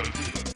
Receiver.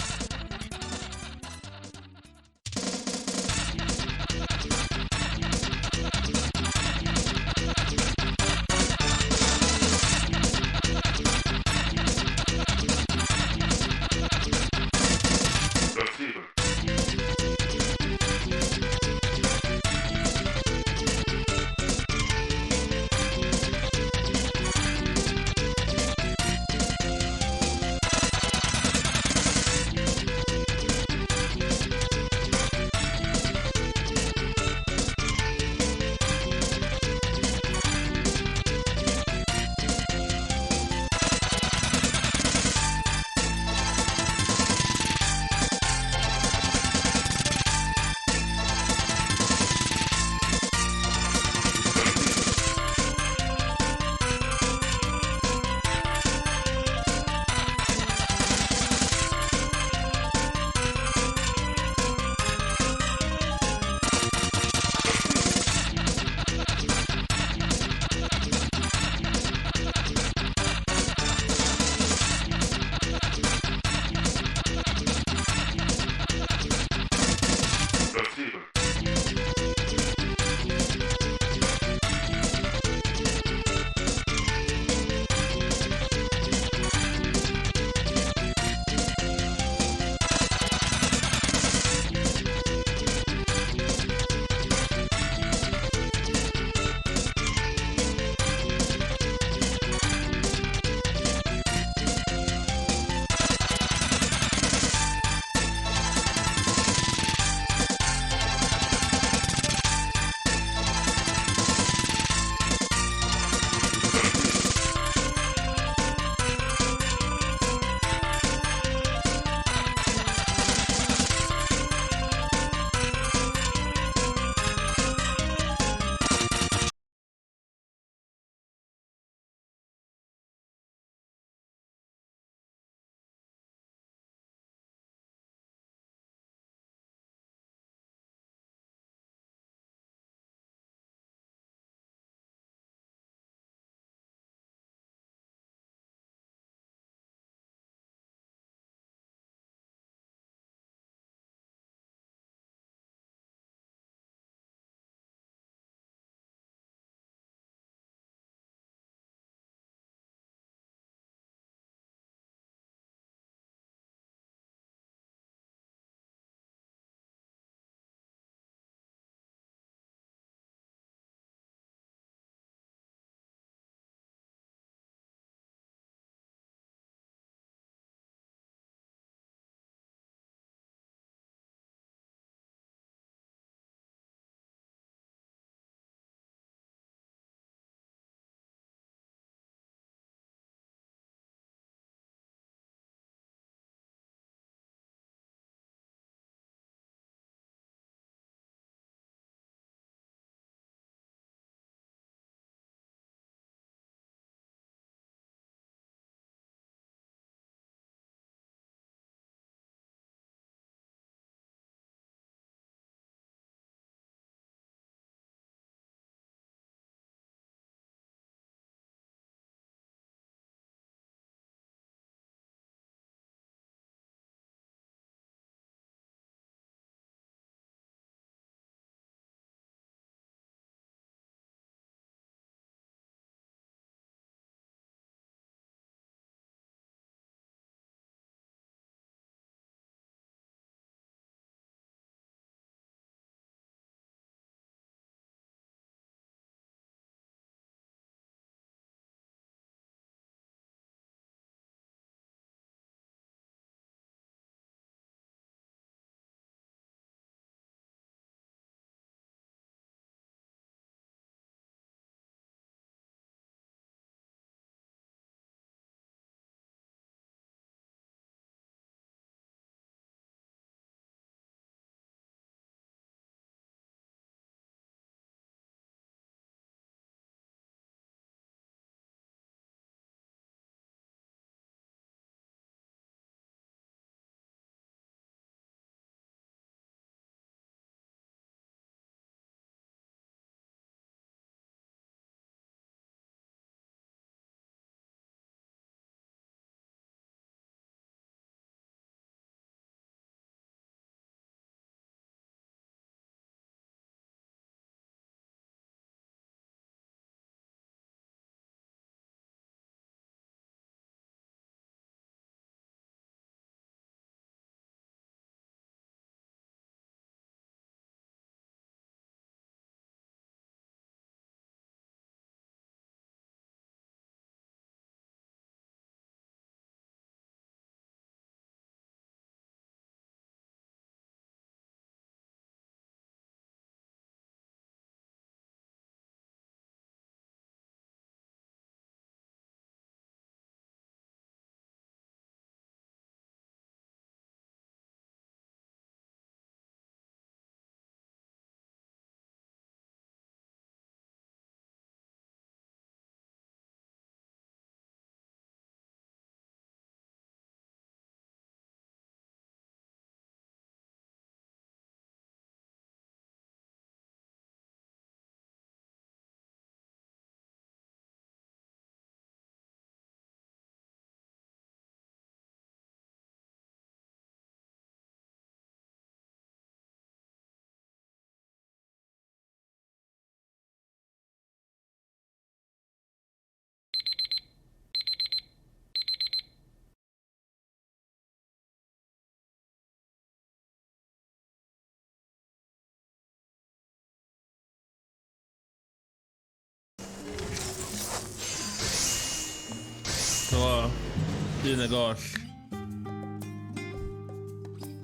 Un ag oll.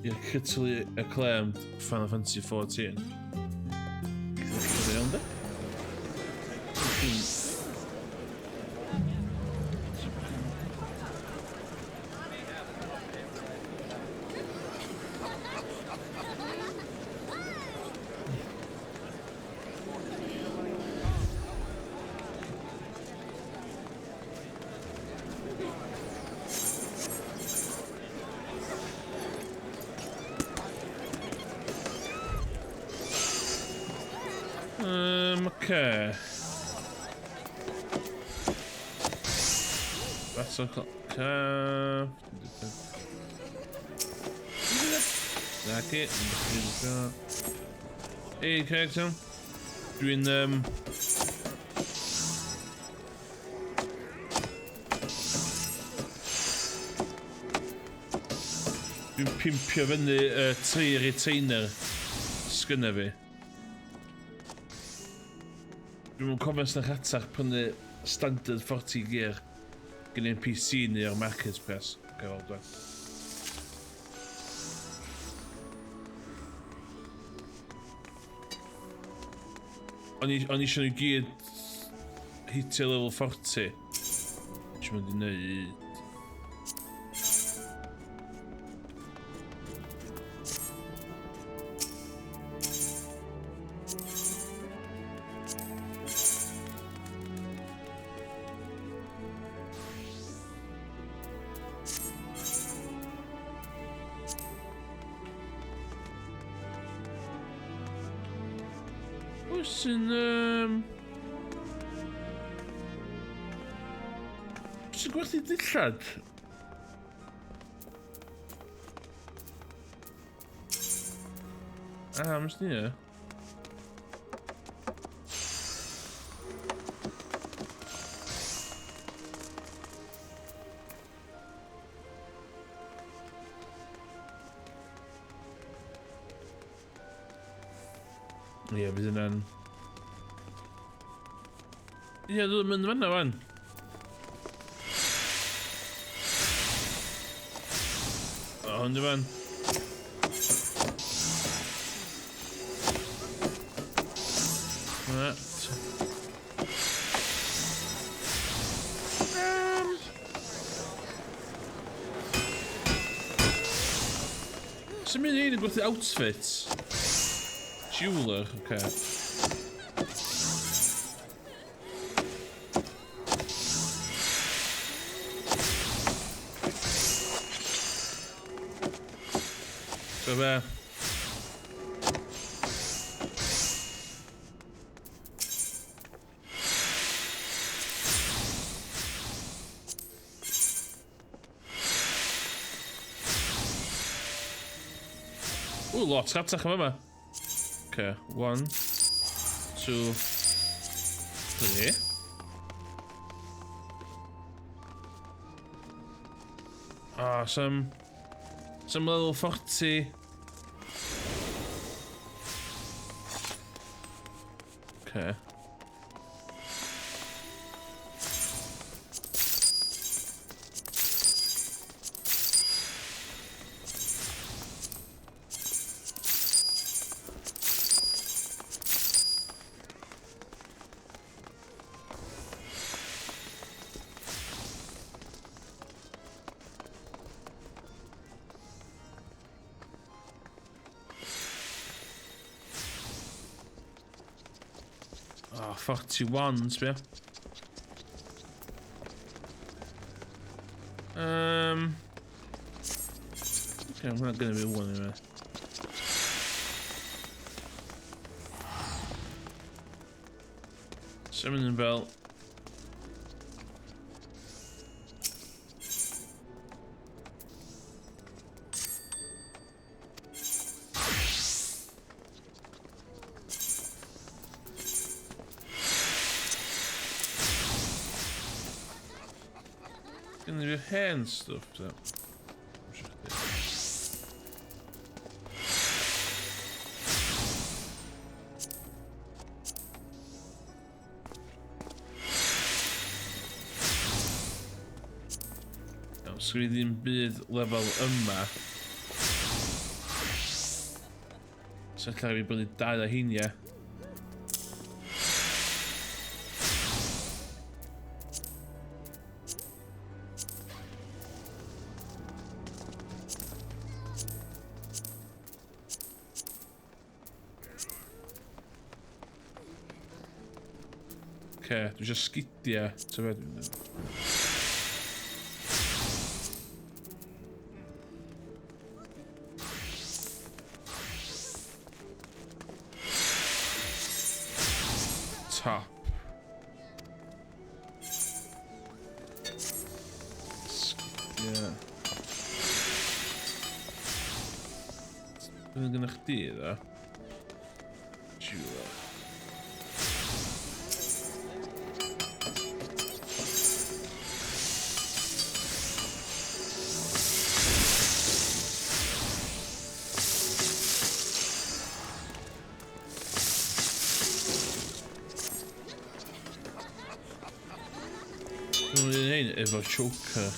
I'r critically acclaimed Final Fantasy 14. Iawn, de? Okay. That's a Naci. Hey, character. Dwi'n... Um, Dwi'n pimpio fyny tri retainer sgynna fi. Dwi'm yn cofio os na rhatach prynu standard 40 gear gen NPC neu o'r market press. Gael weld wan. O'n i eisiau nhw gyd hitio level 40. Eisiau mynd i wneud. Pwy sy'n... Um... Sy'n gwerthu dillad? Ah, mis ni e. Ie, fydd hynna'n... Ie, dwi'n mynd fanna fan. O, hwn di fan. Sy'n mynd i'n gwerthu outfits? Jeweler, oce. Okay. So be? Ooh, lot rhatach yn fama. Okay, 1, 2, 3. Ah, some... Some level 40. Okay. Oh, 41, sbio. Okay, I'm not gonna be one anyway. Symud yn fel... Gynnu fi hen stwff, so. Iawn, Sgwn i ddim byd lefel yma. So ella fi brynu dau o heinia. Oce, dwi eisiau sgidiau. Ta be dwi'n... Top. Sgidiau. Beth yn chdi, dda? Jewel. Dwi'n mynd efo choker.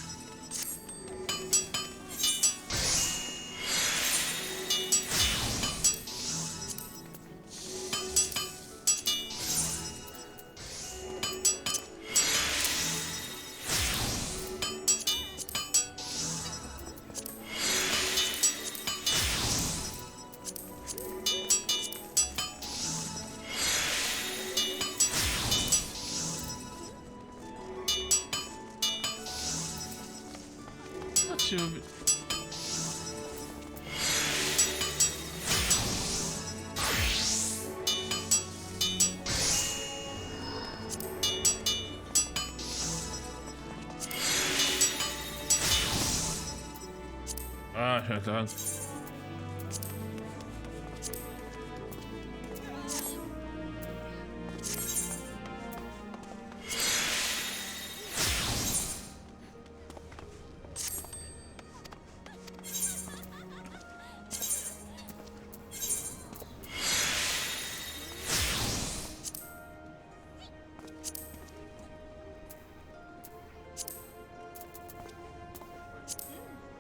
Ah, siarad.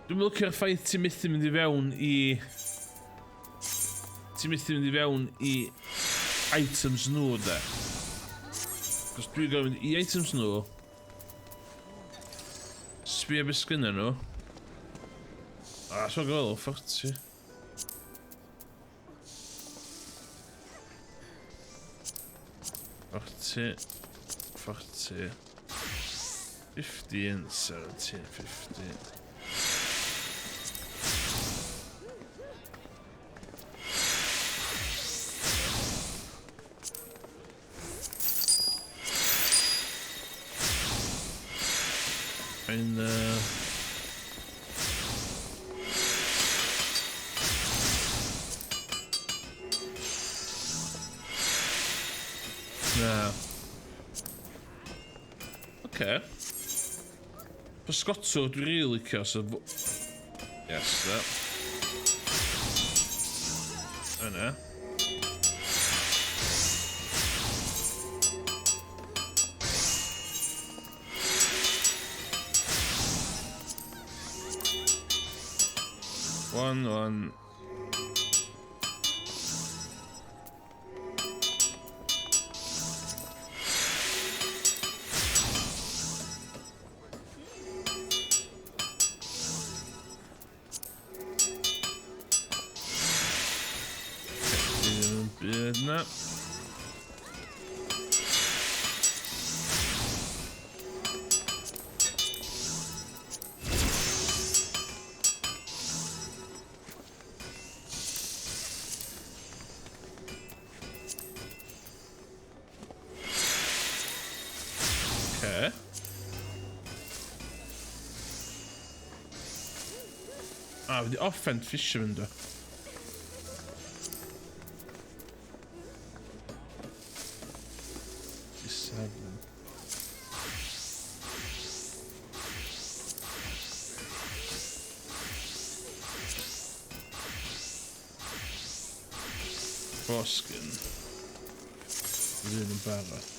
Dwi'n licio'r ffaith ti'n methu mynd i fewn i... Ti'n methu mynd i fewn i items nhw, de. Cos dwi'n gorfod mynd i items nhw. Sbio beth sgynna nhw. Ah, so'n gweld, 40. 40, 40, 15, 17, 15. And, Na. Oce. Pysgotwr dwi'n rili licio, so... Yes, that. Yna. One, one. Dim byd na. Okay. Ah, fi di offend fisherman do. 7. Boskin. Fydd yn barod.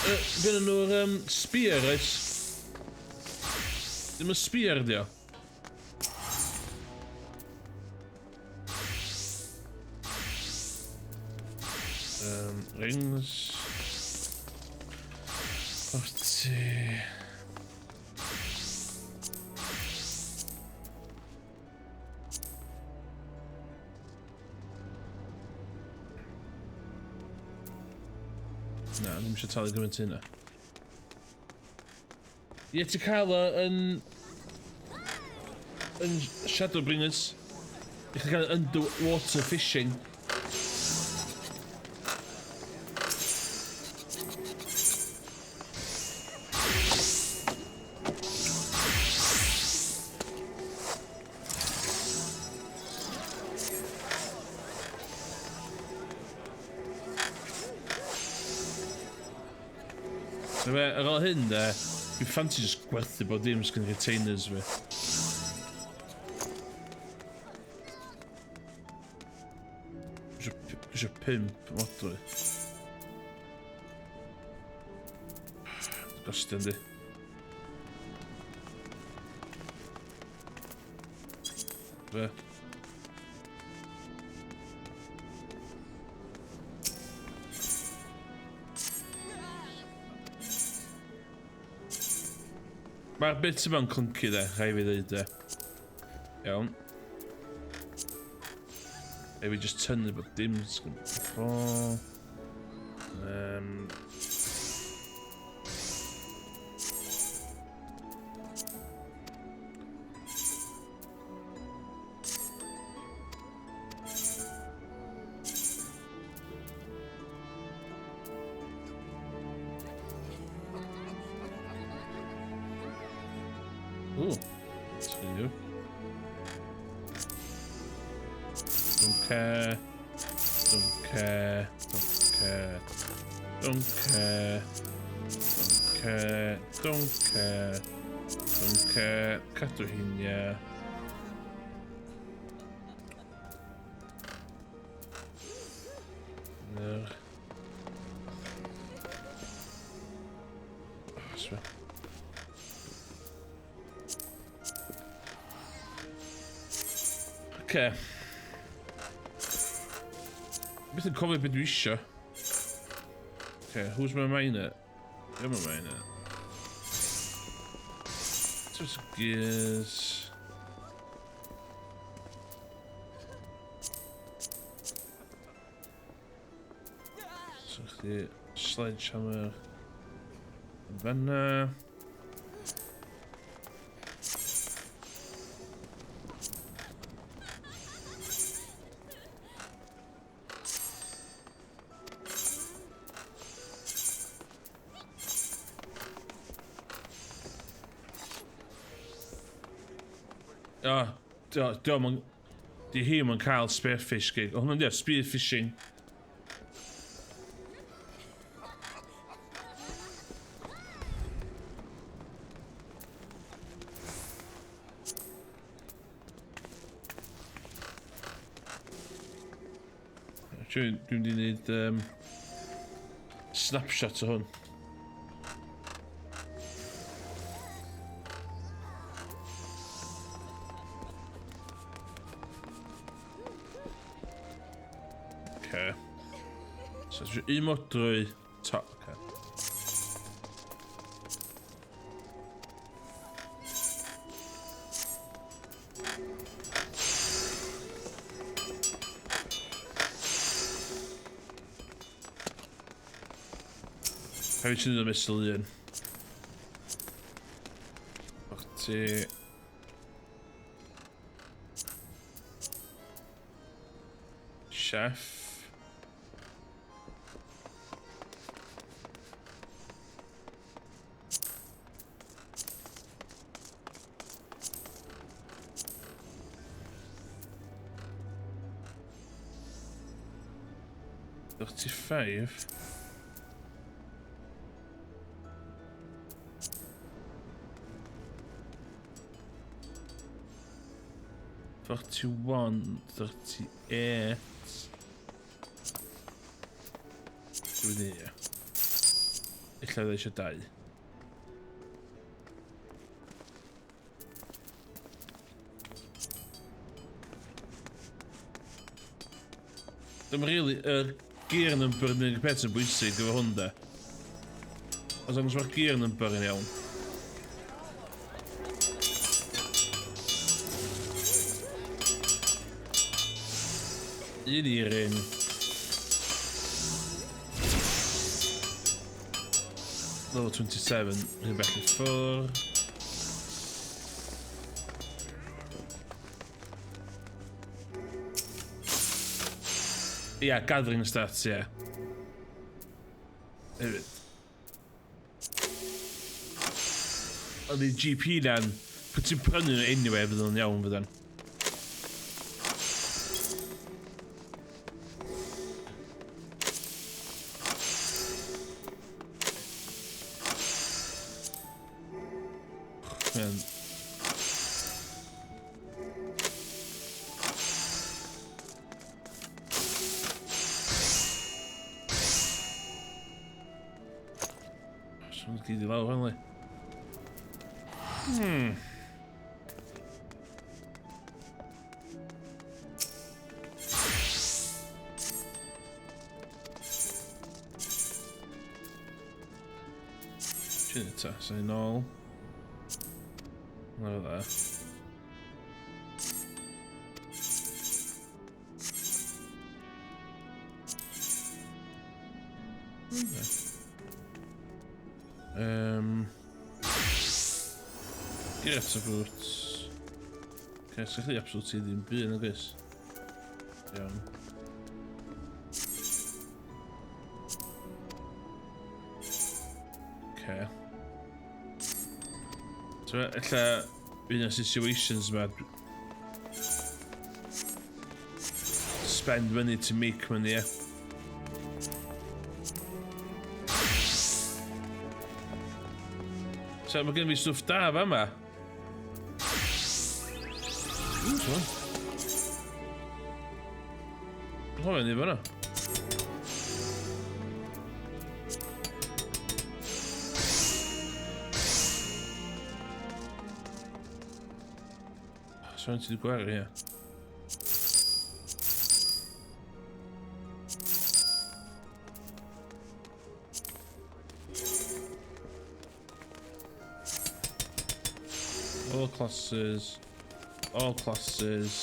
Gynnu nhw'r um, spear, oes? Ddim y spear, dio. Rings. 40. Na, ddim eisiau talu gymaint hynna. Ie, ti'n cael o yn... yn Shadowbringers. I chi cael underwater fishing. So fe, ar ôl hyn de, dwi'n ffansi just gwerthu bod dim sgyn retainers fi. Eisiau pimp modrwy. Gostio yndi. Fe. Mae'r bit yma'n clunky de, rhaid fi ddeud de. Iawn. Rhaid fi just tynnu bod dim sgyn... Oh. Ooh, two. Don't care. Don't care. Don't care. Don't care. Don't care. Don't care. Don't care. Cadw hi'n ie. Ner. Oh, Oce. Beth yn cofio beth dwi isio. Okay, who's my miner? You're my miner. Just gears. So chdi sledgehammer yn fanna. Ah, diolch yn... Di hi yn cael spearfish gig. O, hwnna'n di, spearfishing. Dwi'n mynd i wneud snapshot o hwn. Okay. So, un modrwy top. Okay. Hefyd sy'n dod mesur un. Ti... Chef. 35. 41, 38. Dwi'n ie. Ella dda eisiau dau. Dim really, y gear number yn unig peth sy'n bwysig efo hwn de. Os ond mae'r gear number yn iawn. Un earring. Level 27, rhy bell i ffwrdd. Ia, yeah, gathering stats, ie. Yeah. Hefyd. Ond i GP na'n, pwy ti'n prynu nhw anyway, fydd nhw'n iawn fyddan. Man. So'n gyd i lawr, hwnna. Ti'n ta, sy'n nôl. Look at that. Get a boots. Okay, so chdi absolutely ddim byd yn agos. Iawn. Okay. So, ella un o'r situations ma spend money to make money, yeah. So mae gen i fi stwff da fa yma. Ww, so. Hwyl ni fan'na. So'n ti wedi gwario, ie. All classes. All classes.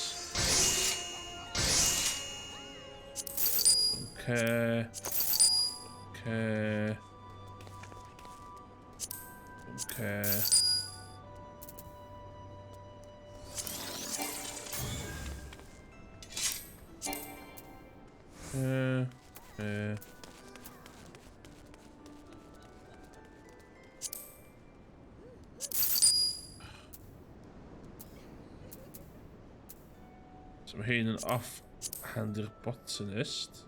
Okay. Okay. Okay. So mae hyn yn off-hand i'r botanist.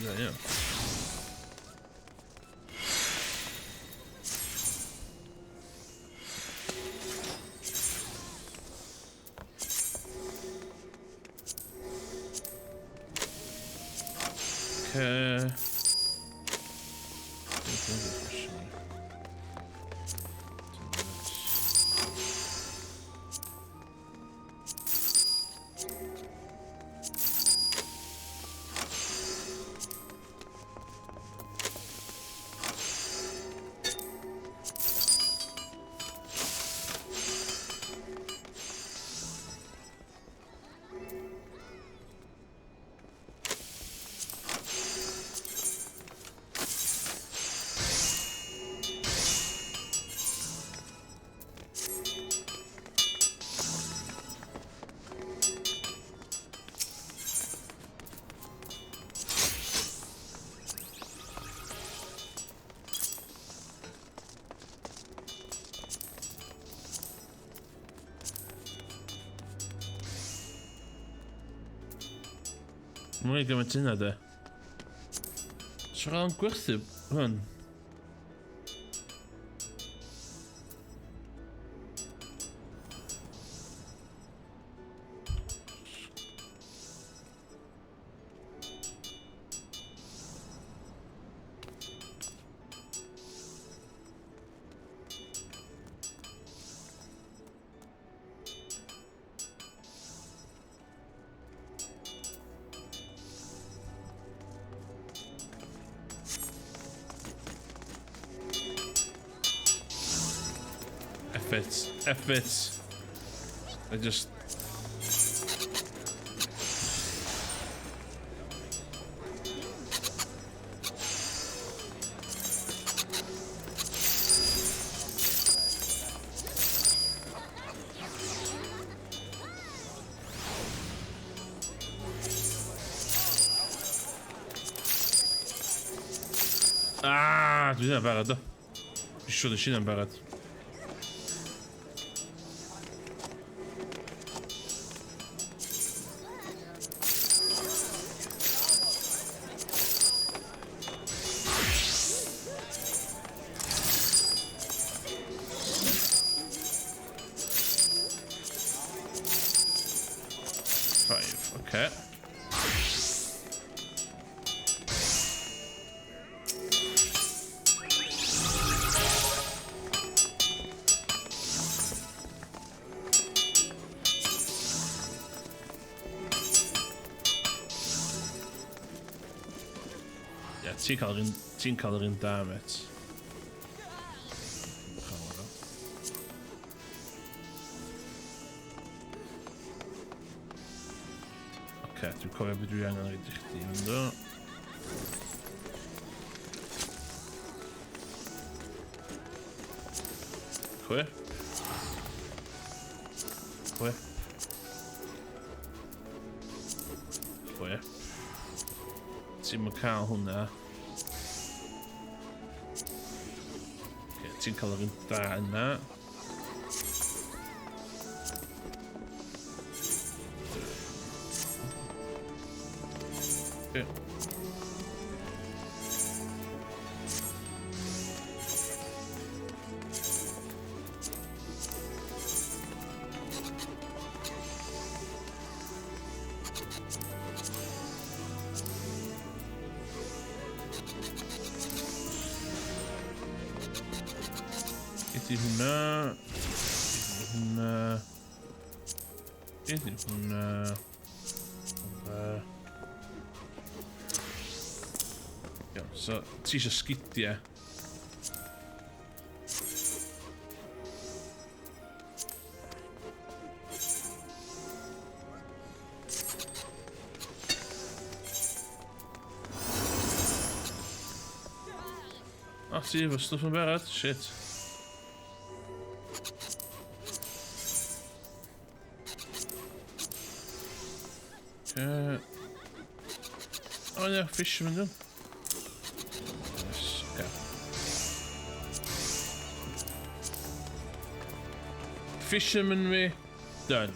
Yeah. Okay. Mae'n gymaint hynna de. Swn i'n gwerthu hwn. F it. F it. I just... Ah, dwi hynna'n barod o. Dwi'n siŵr nes i hynna'n barod. Five, okay. Ia, ti'n cael yr un, ti'n cael yr un da, met. Oce, dwi'n cofio beth dwi angen rhaid i chdi mynd o. Chwe. Chwe. Chwe. Ti'n mynd cael hwnna. Okay, ti'n cael yr un da yna. Okay. Ydy hwnna. Ydy hwnna. Ydy hwnna. Hwnna. Iawn, so ti eisiau sgidiau. O, ti efo stwff yn barod? Shit. O ie, fisherman dyn. Yes, okay. Fisherman fi, done.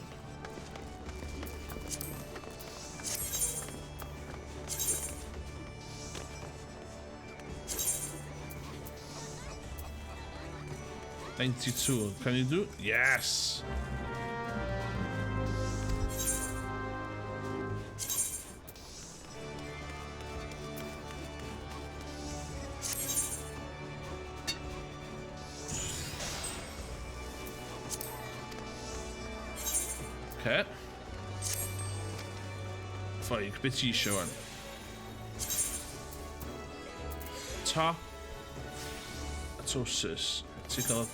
92. Can you do? Yes! Okay. Ffaig, beth ti eisiau wan? Top. Atosis. Ti'n cael...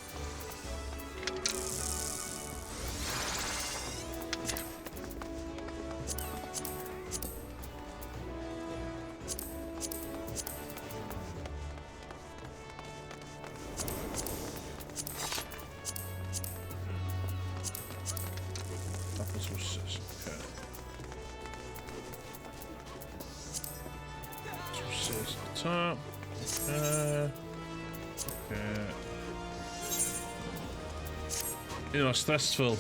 Apoptosis, okay. Apoptosis at the top. Okay. Okay. You know, stressful.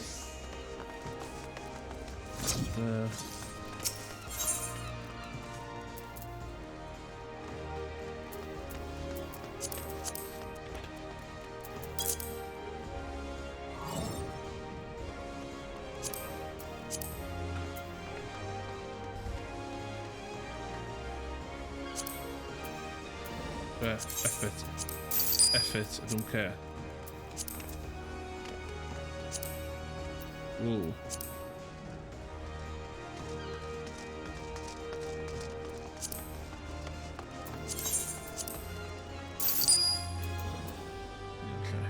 F it. F it, I don't care. Ooh. Okay.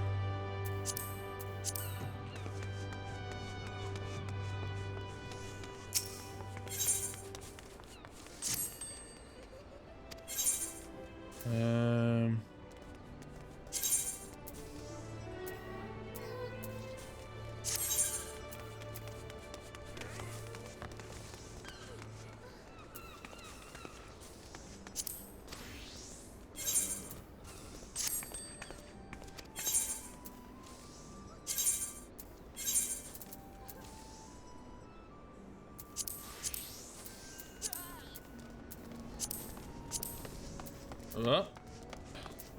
Oh.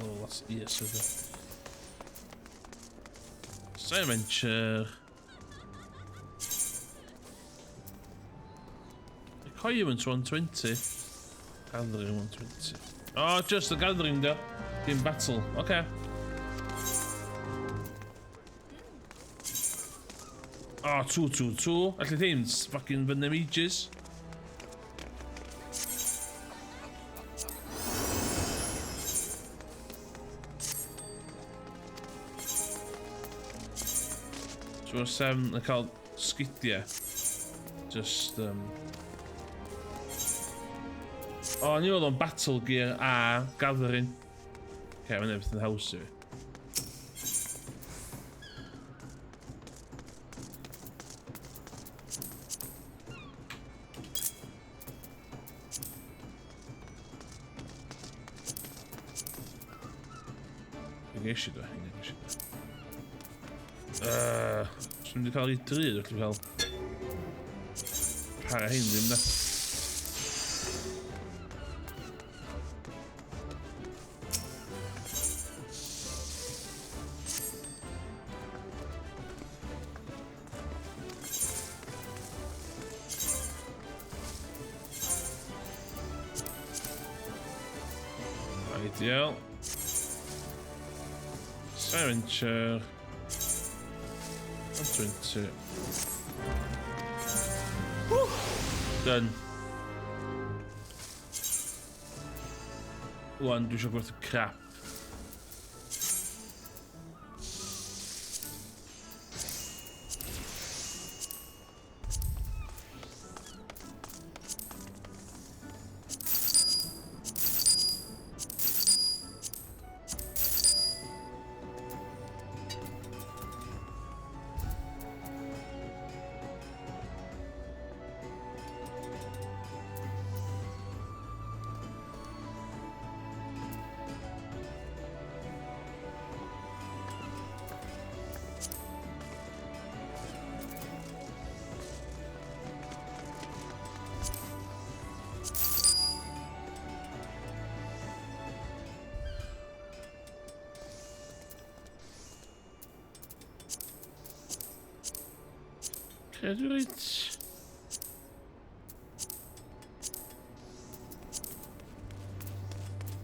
Oh, that's yes of it. Adventure. Requirements 120. Gathering 120. Oh, just the gathering though. In battle. Okay. Oh, 222. Alli ddim fucking fyny am ages. So 7 yn cael sgidiau. Just, O, ni oedd o'n battle gear a gathering. Okay, mae'n everything haws i fi. Ges i do, hynny ges i do. Swn i wedi cael ei drud, wrth cael para hyn ddim da. Ideal. Silencer. 120. Woo! Done. Wan, dwi eisiau gwerthu crap. Credu reit.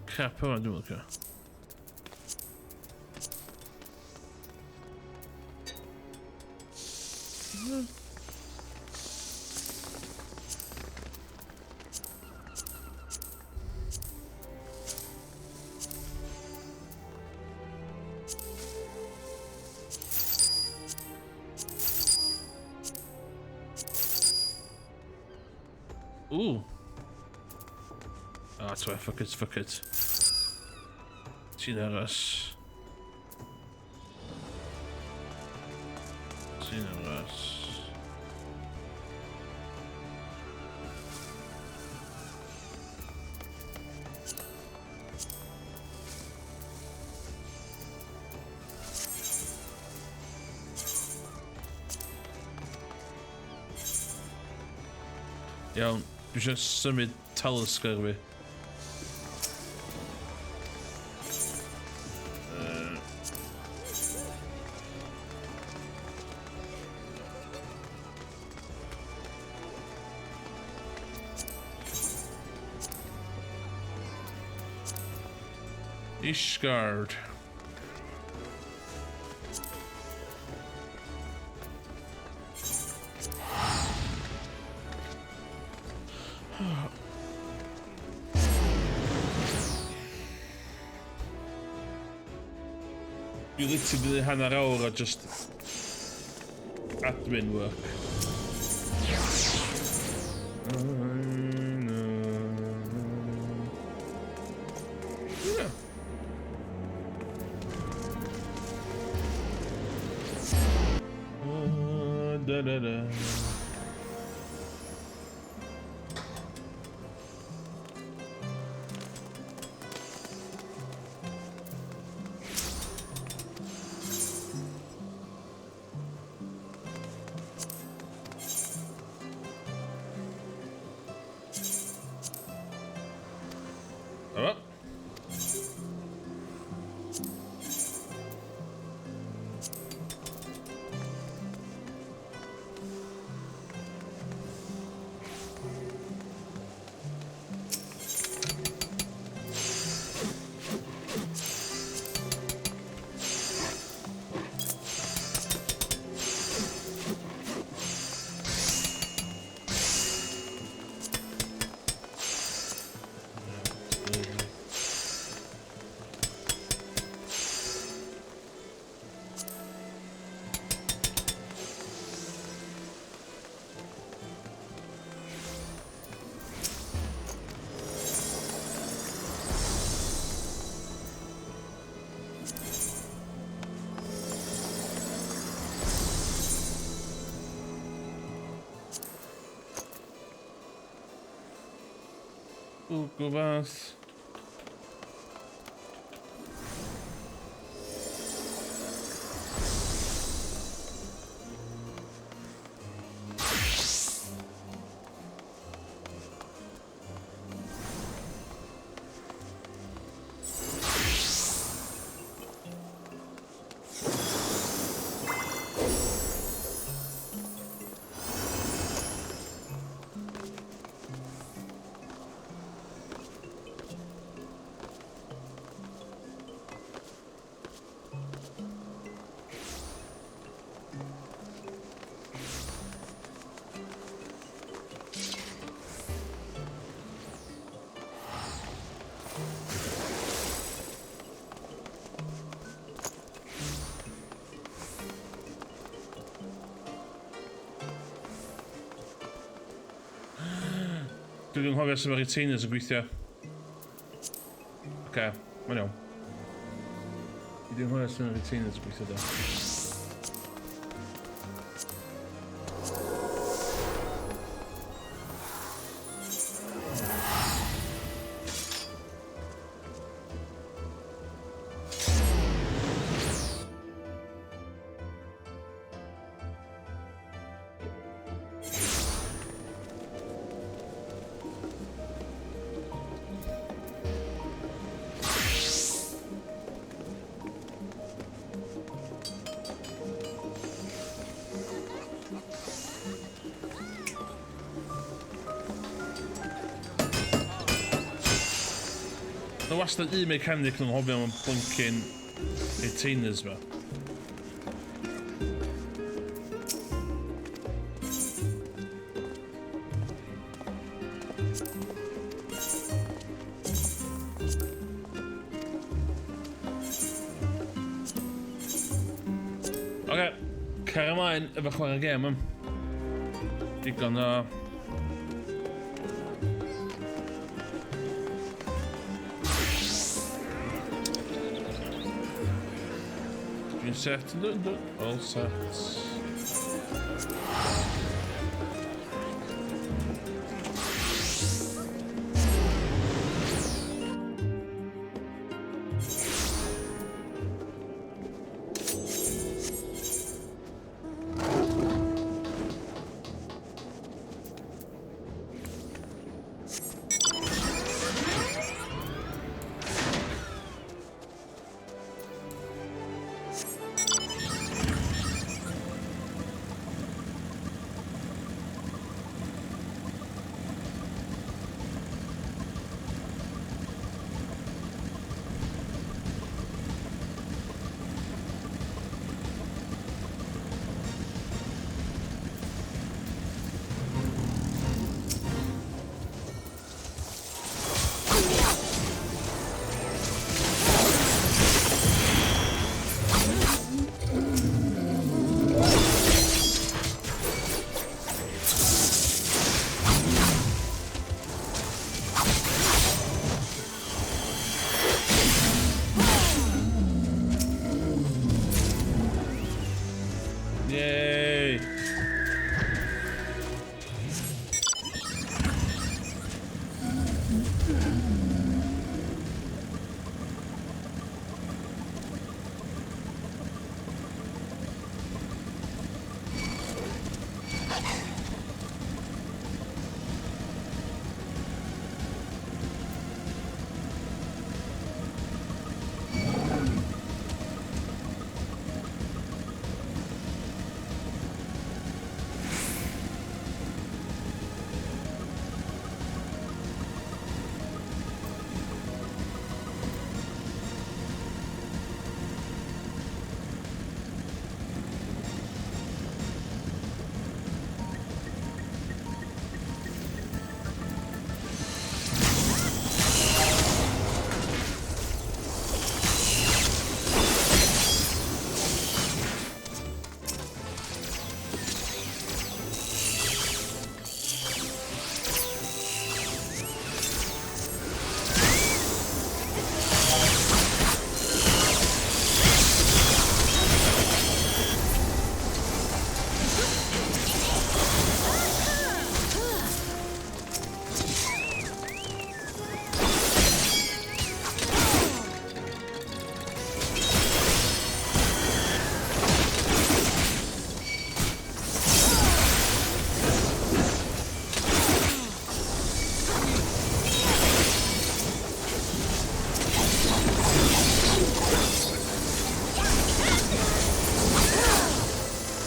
Crap yma, dwi'n meddwl. Ooh. Ah, oh, fuck it, fuck it. Ti'n aros. Ti'n aros. Iawn, dwi eisiau symud Talisker fi. Ishgard. Dwi literally 'di neud hanner awr o just admin work. Yeah. Da, da, da. Oh. O gwmpas. Dwi ddim yn sut mae retainers yn gweithio. Oce, okay, mae'n iawn. Dwi ddim yn anghofio sut mae retainers yn gweithio da. Mae wastad un mechanic nhw'n hoffi am y blinking retainers ma. Oce, car ymlaen efo chwarae gêm am. Digon o... Dwi'n set, yndw, yndw. All set. Yay!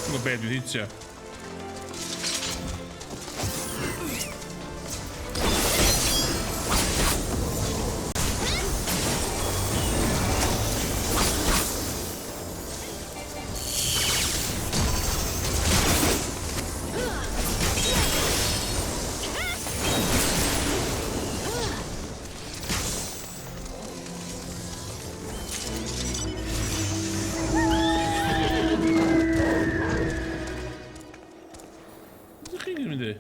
Dwi'n gwybod beth dwi'n hitio. Ydych chi'n mynd i?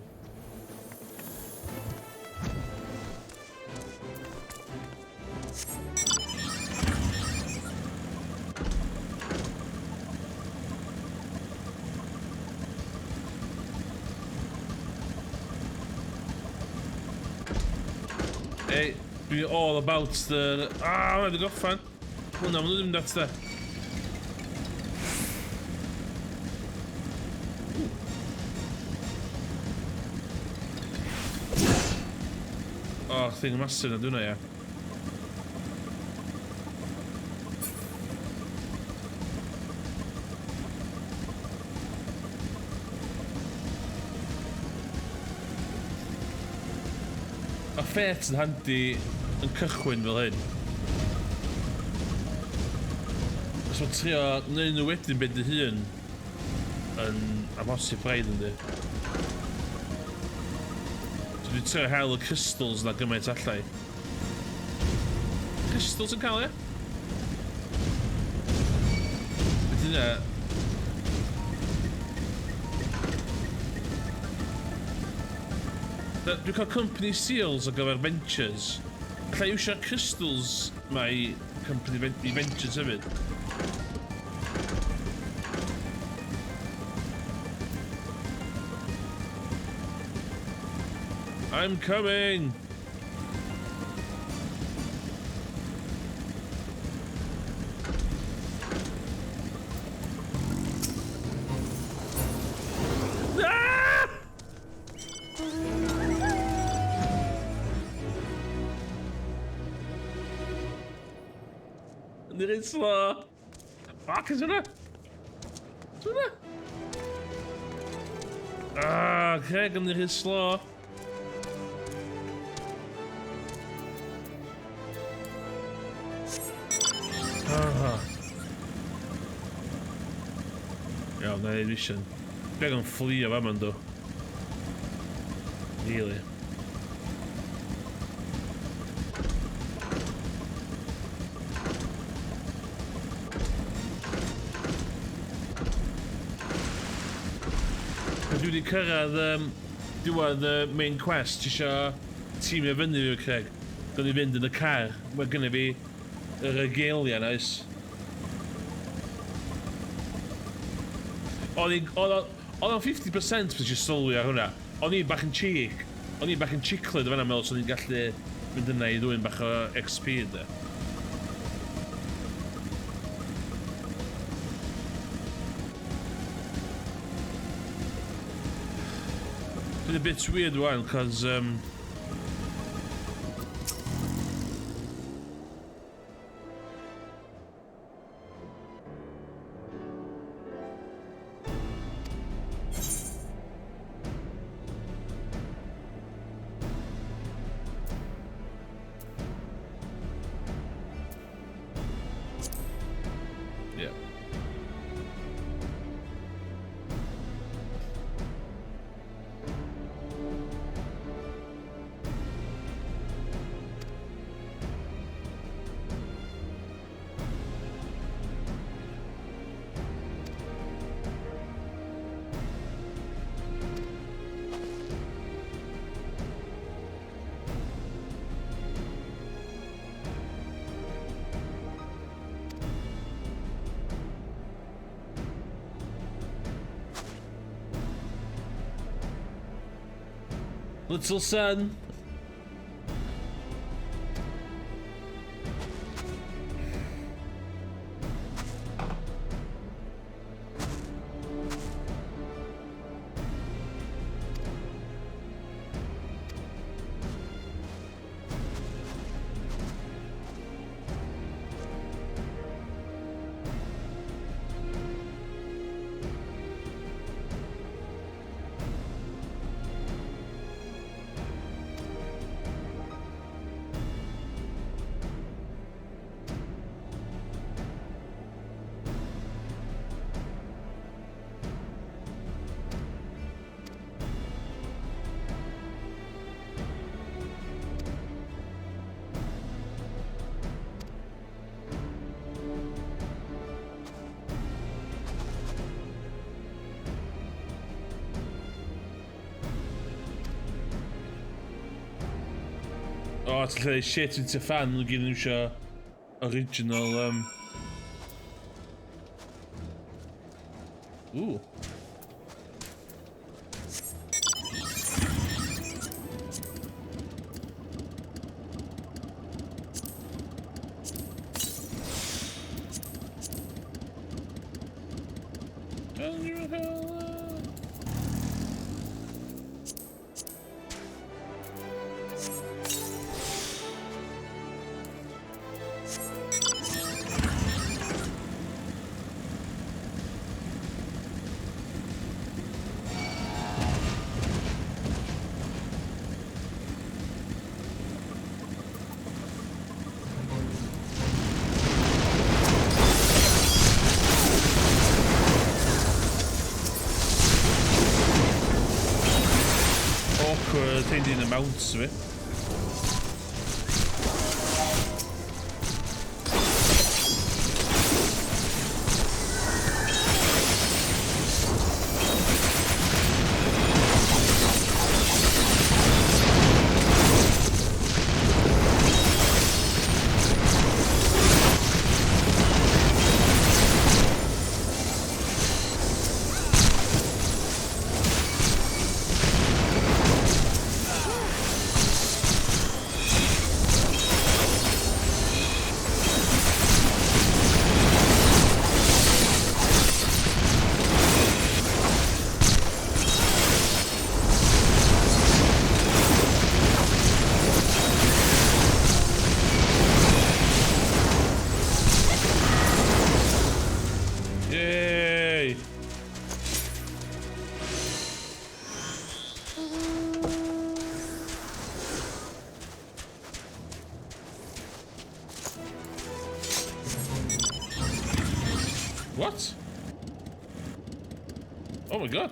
Hey, dwi all about the... Ah, hwnna di goffan. Hwnna, maen nhw ddim dat da. Oh, thing massive na dwi'n ia. Mae Fate yn handi yn cychwyn fel hyn. Os mae trio neud nhw wedyn ben dy hun yn amhosib braidd yndi. So dwi'n trio hel y crystals na gymaint allai. Crystals yn cael e? Beth yna? Dwi'n cael company seals ar gyfer ventures. Alla i iwsio'r crystals ma i company i ventures hefyd. I'm coming! Ah! Yn reit slow. Fuck, is hwnna? Is hwnna? Ah, Craig yn rhy slow. Ah. Iawn, na i mission. Dwi'n angen fflio fa ma'n do. Really. Dwi wedi cyrraedd um, diwedd y main quest, ti isio tîmio fyny fi, Craig? Gwni fynd yn y car. Mae gynnu fi y regalia, nice. O'n i'n... Oedd o'n 50% beth eisiau sylwi ar hwnna. O'n i'n bach yn cheek. O'n i'n bach yn chicled o fan'na meddwl swn i'n gallu mynd yna i ddwyn bach o XP de. Dwi'n a bit weird wan, cos um, Yeah. Little son. O, oh, ti'n lle shit into fan, nhw gyd yn iwsio original, Ooh. Awkward thing in the mounts fi. Yay! What? Oh my god.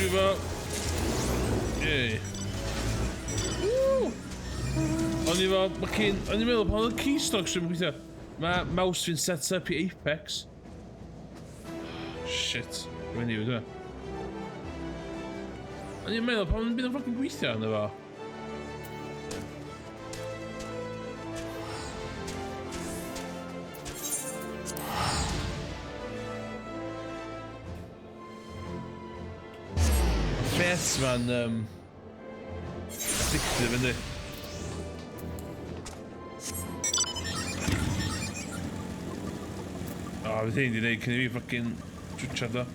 Dwi fo... Yay. Woo! O'n i fel, mae cyn... O'n i'n meddwl, pan oedd y keystrokes yn gweithio, mae mouse fi'n set up i Apex. Shit. Dwi'n mynd i fe. O'n i'n meddwl, pan bydd yn fucking gweithio yna fo. Beth ma'n addictive yndi? O, fydd hyn di wneud cyn i fi fucking twtsiad o.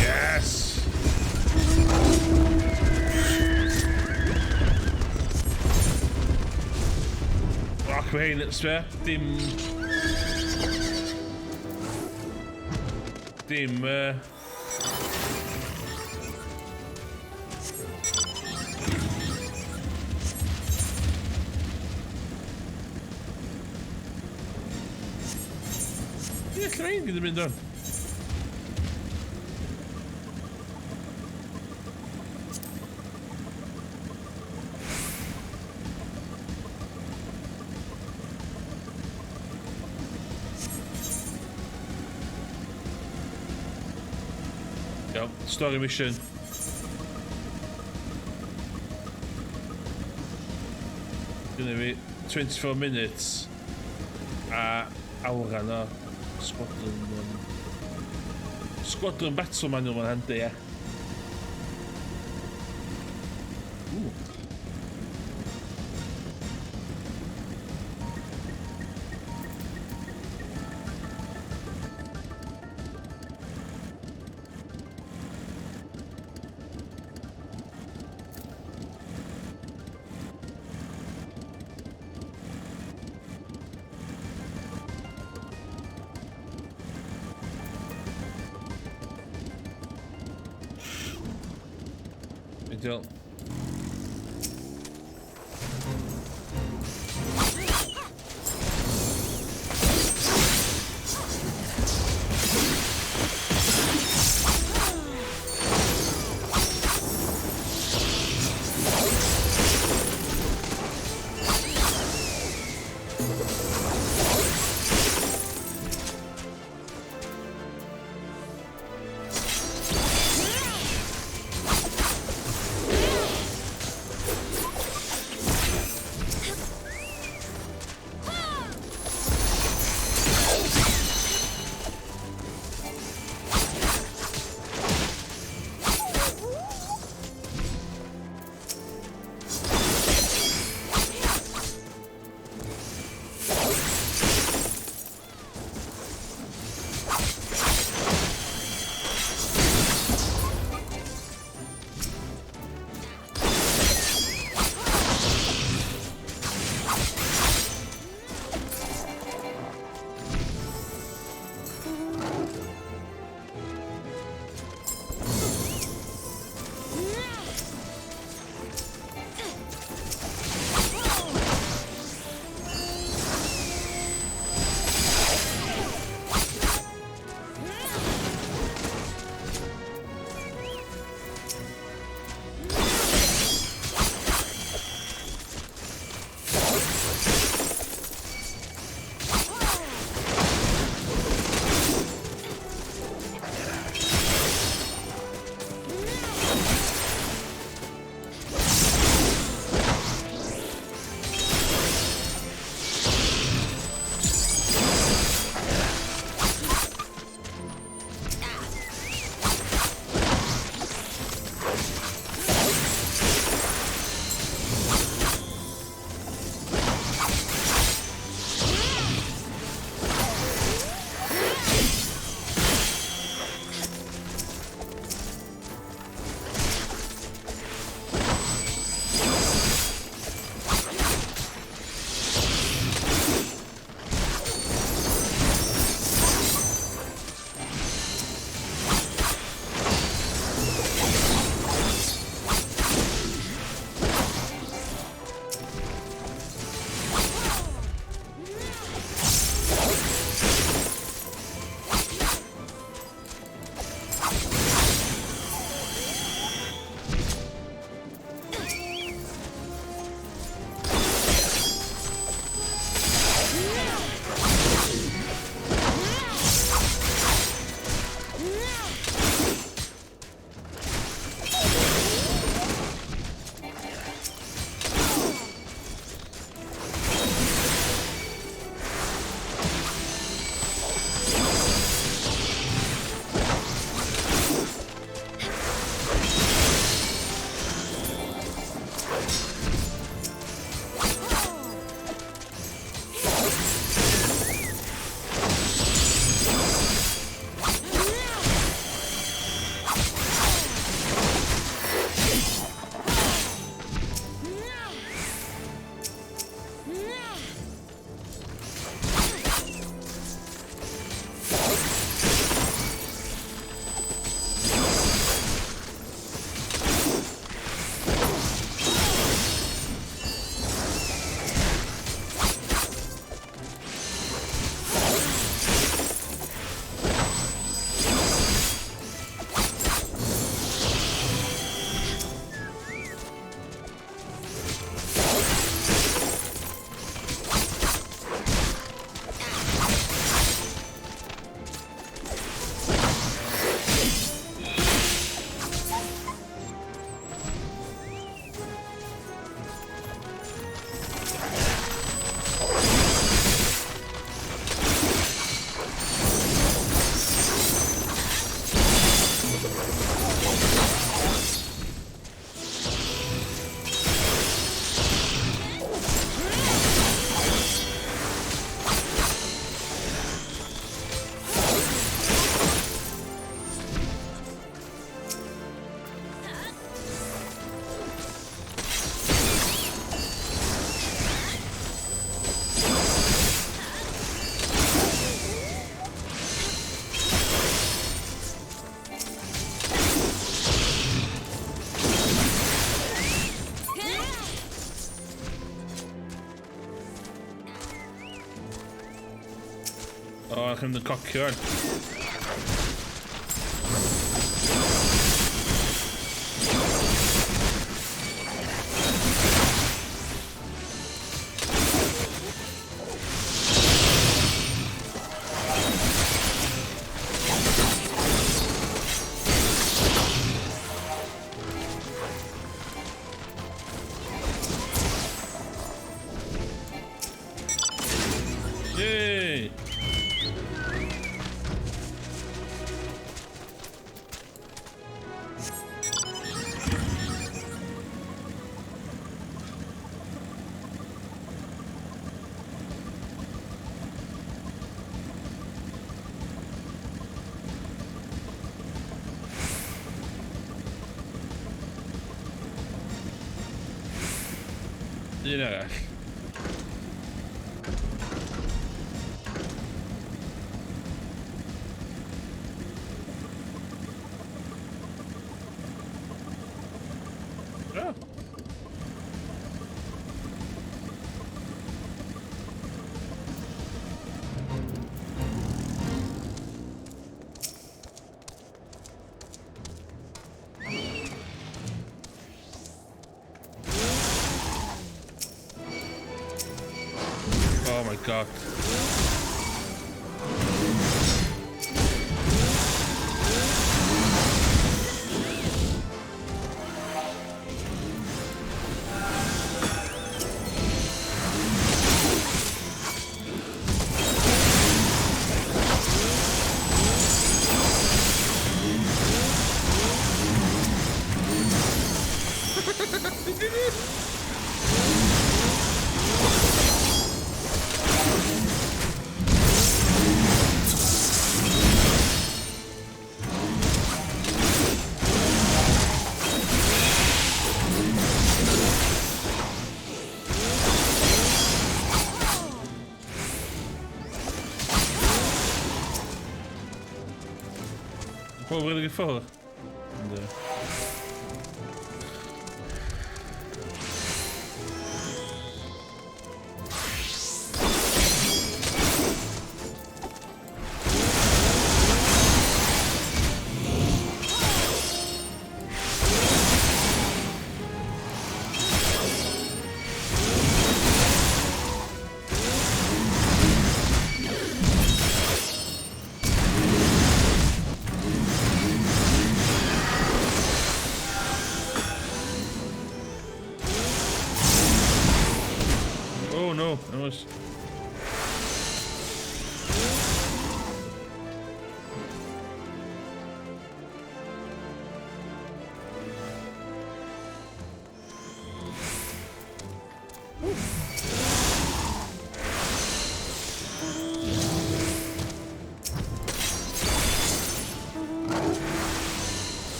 Yes! Fuck, mae hein, sbe, dim... Dim, Ie, lle mae hyn gyd yn mynd o'n? Iawn, story mission. Gynna fi 24 minutes a awran o squadron squadron battle manual ma'n handi, ie. Ooh. Ideal. O, oh, chi'n mynd yn cocio rwan. Yay! Un arall. Oh. Oh my god. Pawb wedi ffwrdd? Ynddo.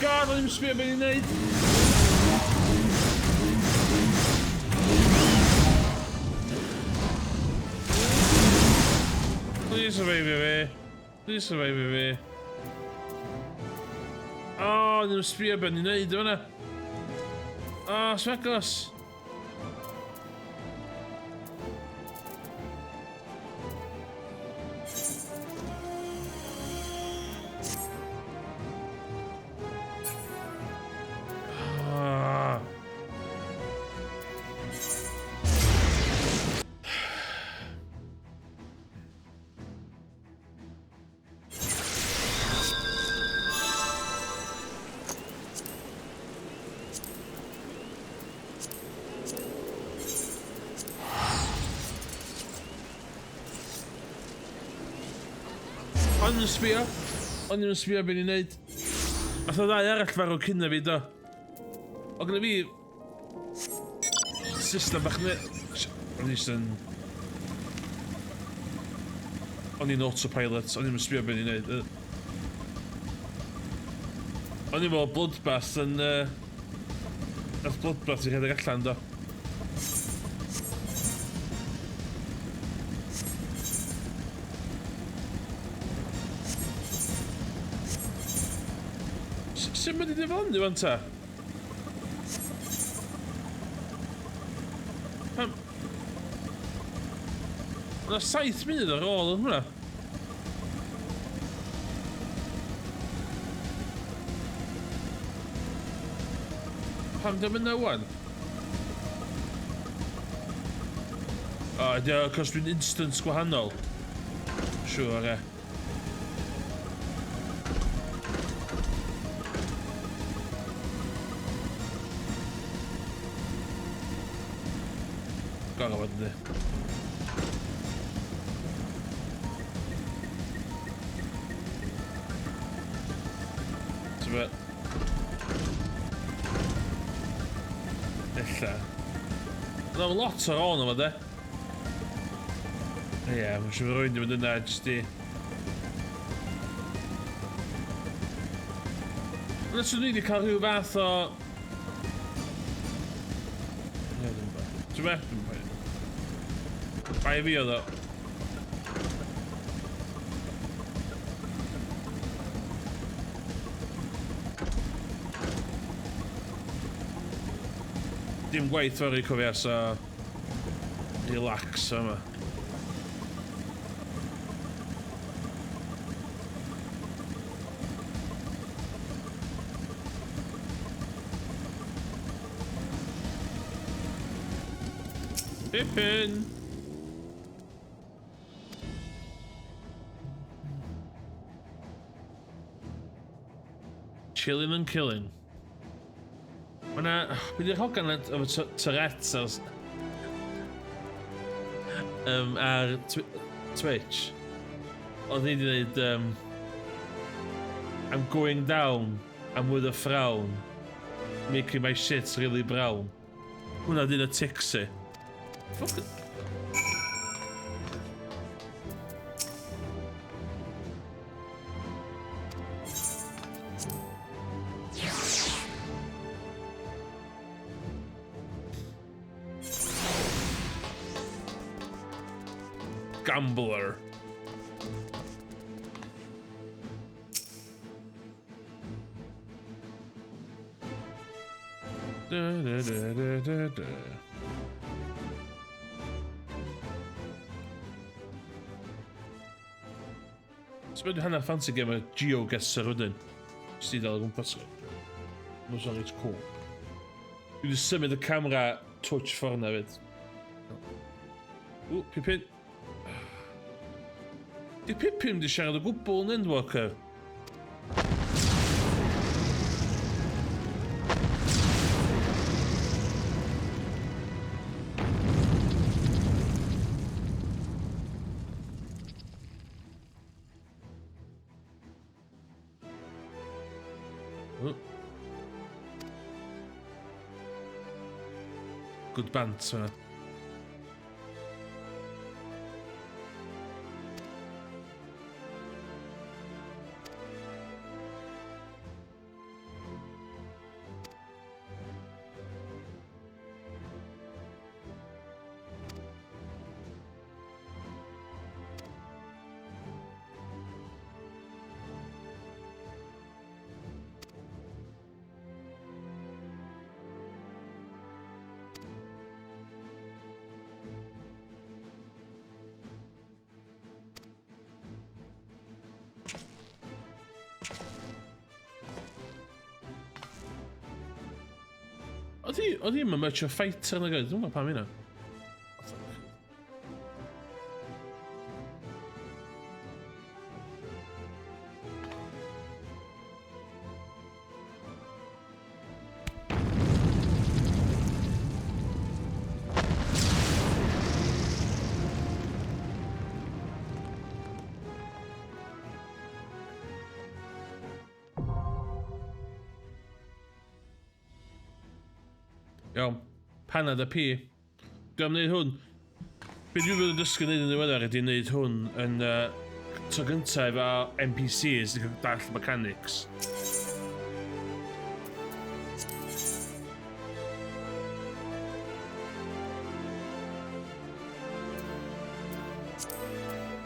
god, o'n i'n sbio beth i'n neud! Please survive fi. Please survive fi. Oh, o'n i'n sbio beth i'n neud yma. Oh, smegos. Ah. O'n i'n sbio. O'n i'n sbio beth i'n neud. Nath o ddau arall farw cyn fi, do. O gyda fi system bach ne... O'n i jyst yn... O'n i'n autopilot, o'n i'n sbio beth i'n neud. O'n i'n meddwl Bloodbath yn... Nath Bloodbath i rhedeg allan, do. Sut mae di diflannu fan ta? Pam... Yna 7 munud ar ôl yn hwnna. Pam dim yna wan? O, ydy o, cos dwi'n instant gwahanol. Siŵr, e. Gorfod yndi. Ti'n Ella. Yna lot ar ôl yma, de. Ie, yeah, mae'n siŵr rwy'n mynd yna jyst i... Yna swn i wedi cael rhyw fath o... Ie, dwi'n gwybod. Ti'n be? Dwi'n gwybod. Bai fi oedd o. Dim gwaith fory cofia, so relax yma. Pippin! Chilling and killing. Mae na... Be di'r hogan efo Tourette's ar... ar Twitch? Oedd hi wedi dweud... I'm going down, I'm with a frown. Making my shit really brown. Hwna dyn y tics i. Fuck. Gambler. Da, da, da, da, da, da. So mae'n hanner fancy game o GeoGuessr wedyn. Jyst i ddal o gwmpas. Mae'n sôn reit cool. Dwi wedi symud y camera touch ffordd na fyd. Ww, Pippin. Di Pippin di siarad o gwbl yn Endwalker. Good banter. Oedd hi ddim much o fighter na gyd, dwi'n gwybod pam hynna. Iawn. Panad a pi. Dwi am wneud hwn. Be dwi'n fod yn dysgu wneud yn ddiweddar ydy wneud hwn yn tro gyntaf efo NPCs i dall mechanics.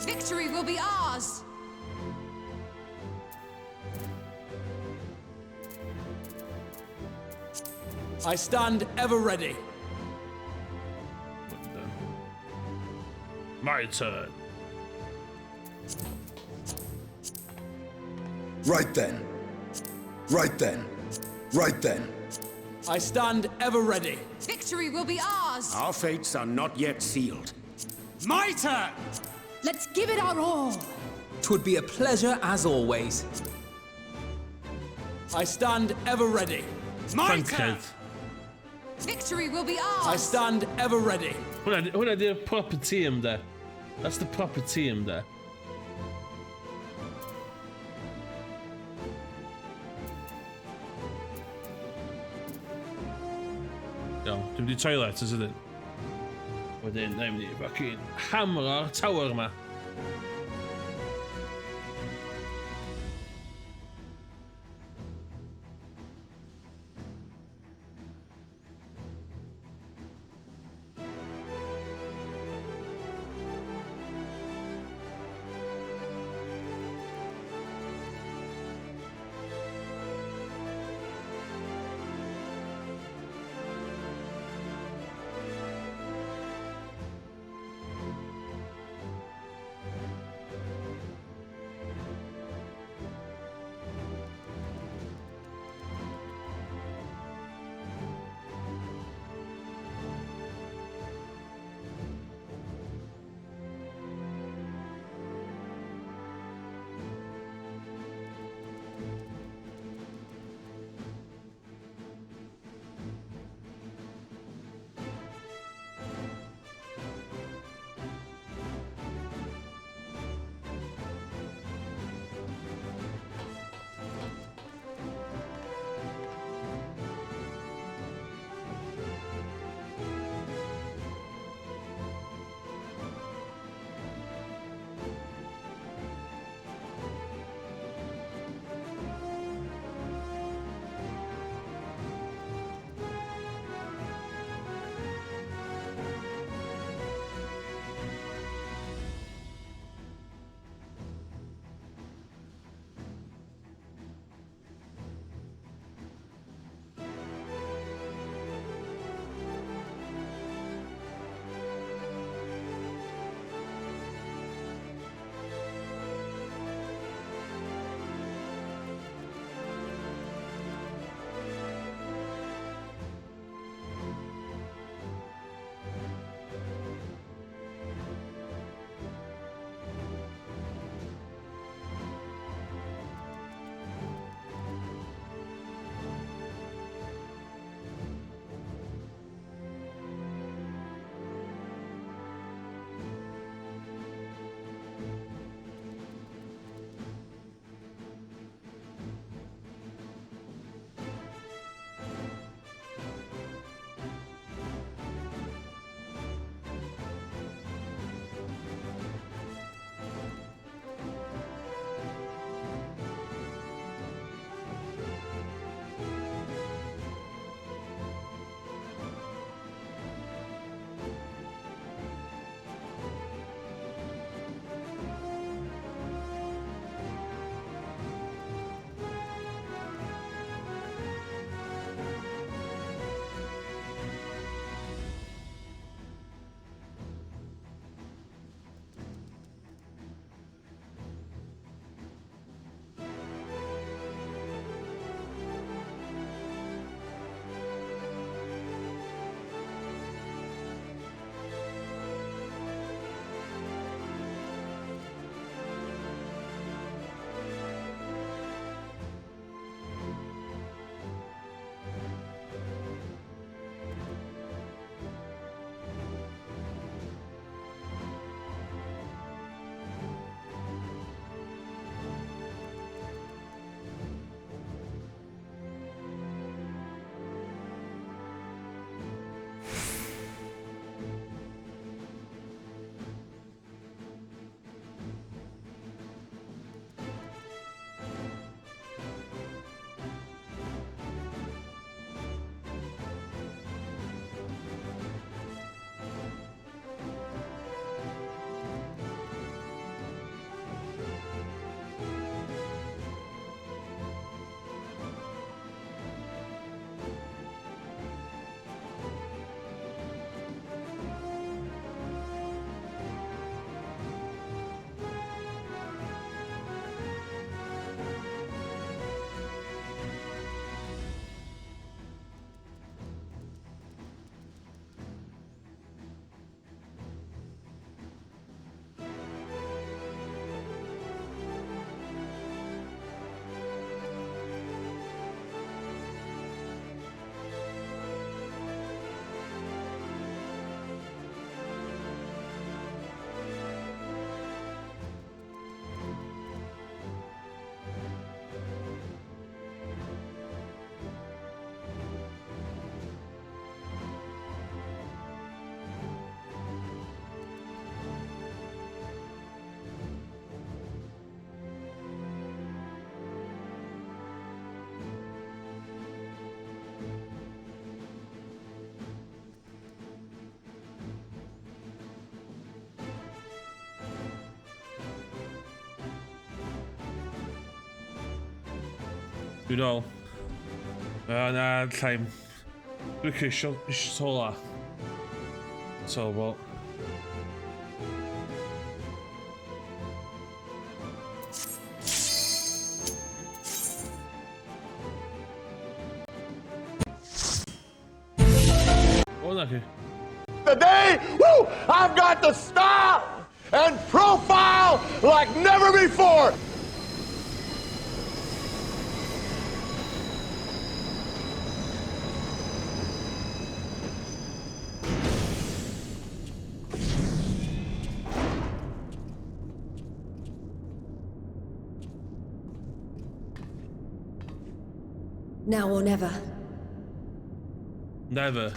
Victory will be ours! I stand ever ready. My turn. Right then. Right then. Right then. I stand ever ready. Victory will be ours! Our fates are not yet sealed. My turn! Let's give it our all! 'Twould be a pleasure as always. I stand ever ready. My turn! Tanked. Victory will be ours! I stand ever ready. Hwnna di'r proper team, de. That's the proper team, de. Iawn, dwi'n mynd i toilet yn sydyn. Wedyn, na i mynd i fucking hamro'r tower yma. Dwi'n ôl. Na, llaim. Dwi'n ceisio eisiau ola. So, well. O, na chi. Today, woo, I've got the style and profile like never before. Now or never. Never.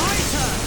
My turn!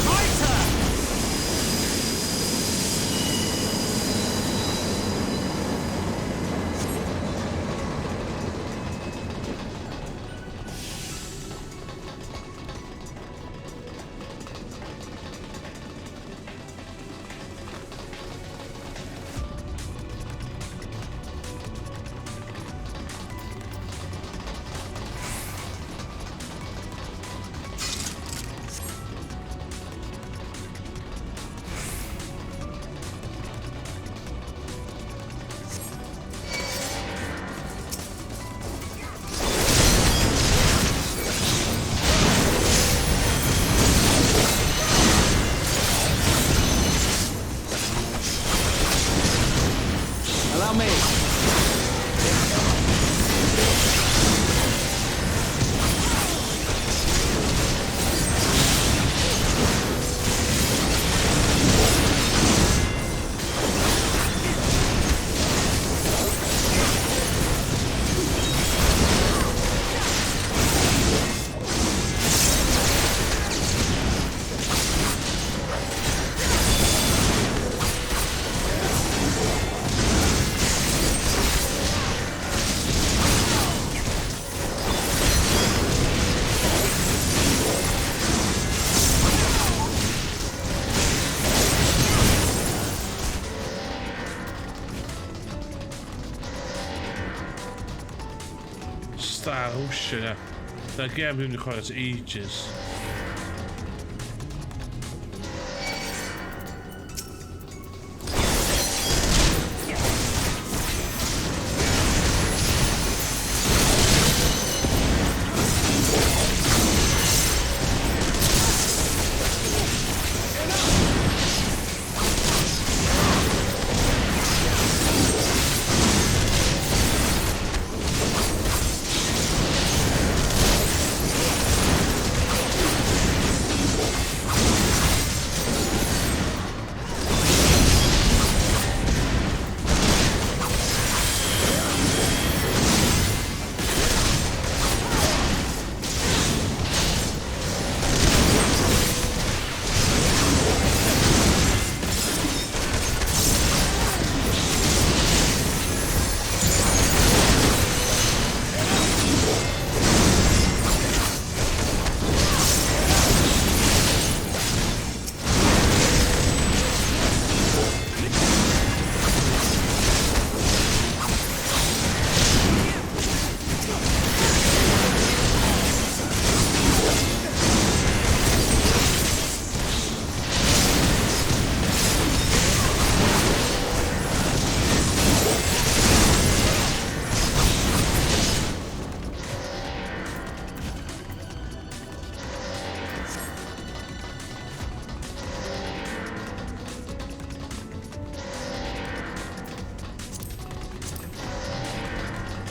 My turn! Allow me. Star Ocean, ia. Dyna gêm dwi'n chwarae ers ages.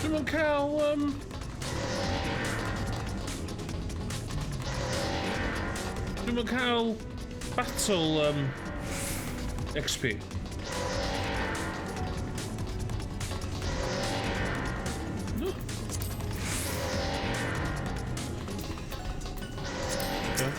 Dwi'm yn cael. Dwi'm yn cael battle XP. No. Okay.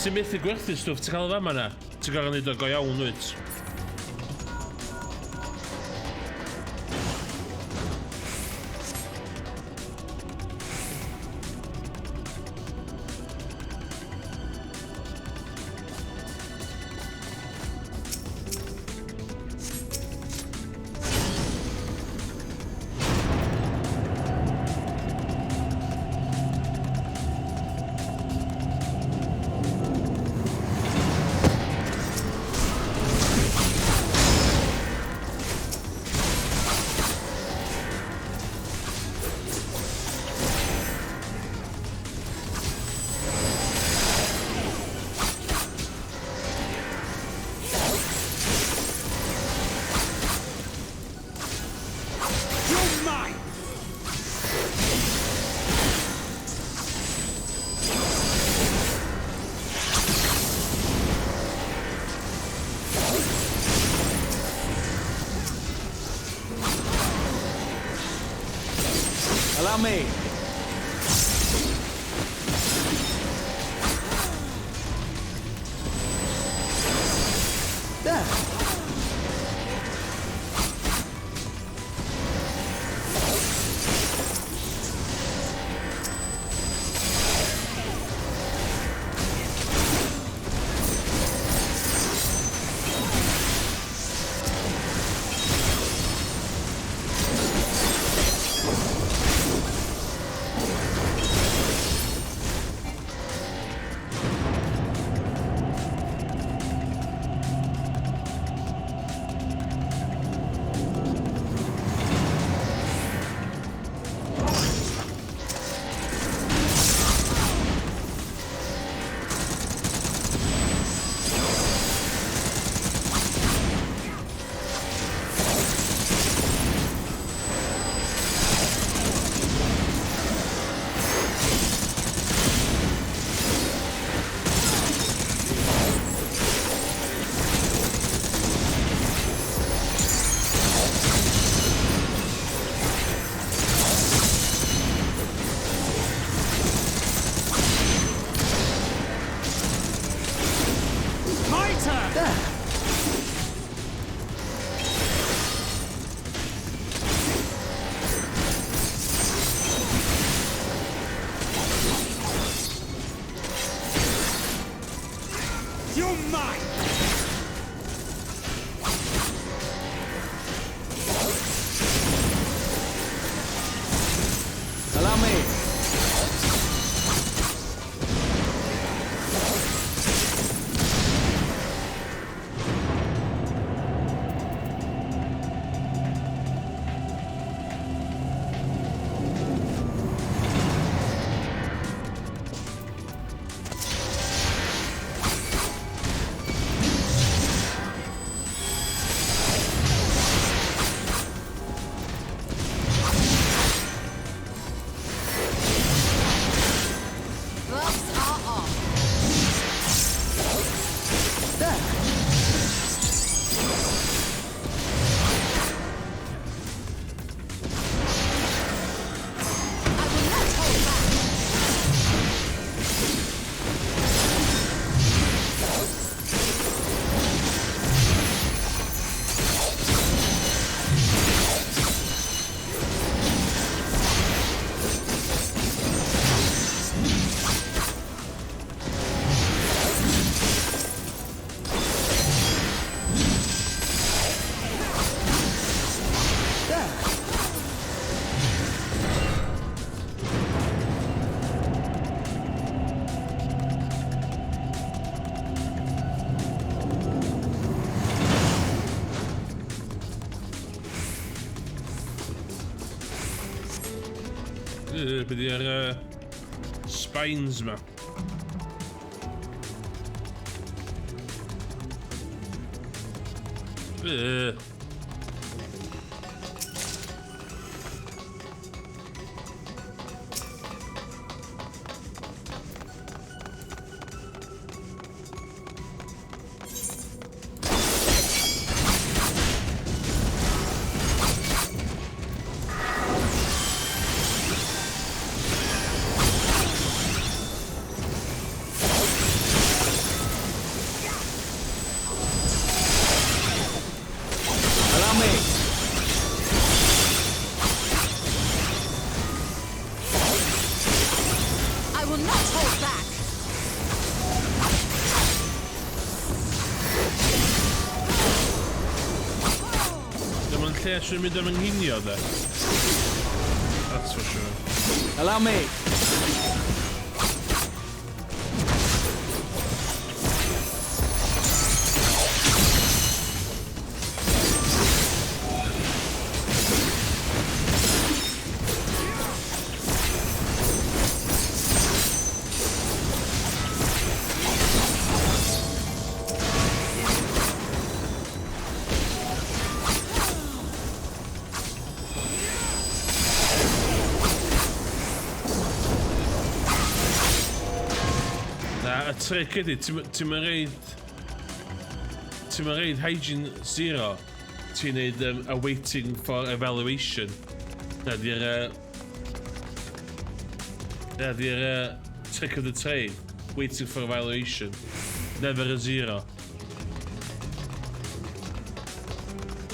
Ti'n methu gwerthu stwff ti'n cael o fama na? Ti'n gorfod neud o go iawn wyt? You're mine! Allow me. There. My turn! There. You're mine! Allow me. Gloves are off. There. I will not hold back. There. Be di'r spines ma? lle sy'n mynd am ynghinio, de. That's for sure. Allow me. Na, y trick ydy, ti'n mynd reid... Ti'n mynd reid hygiene zero, ti'n neud awaiting for evaluation. Na, di'r... Na, di'r trick of the trade. Waiting for evaluation. Never a zero.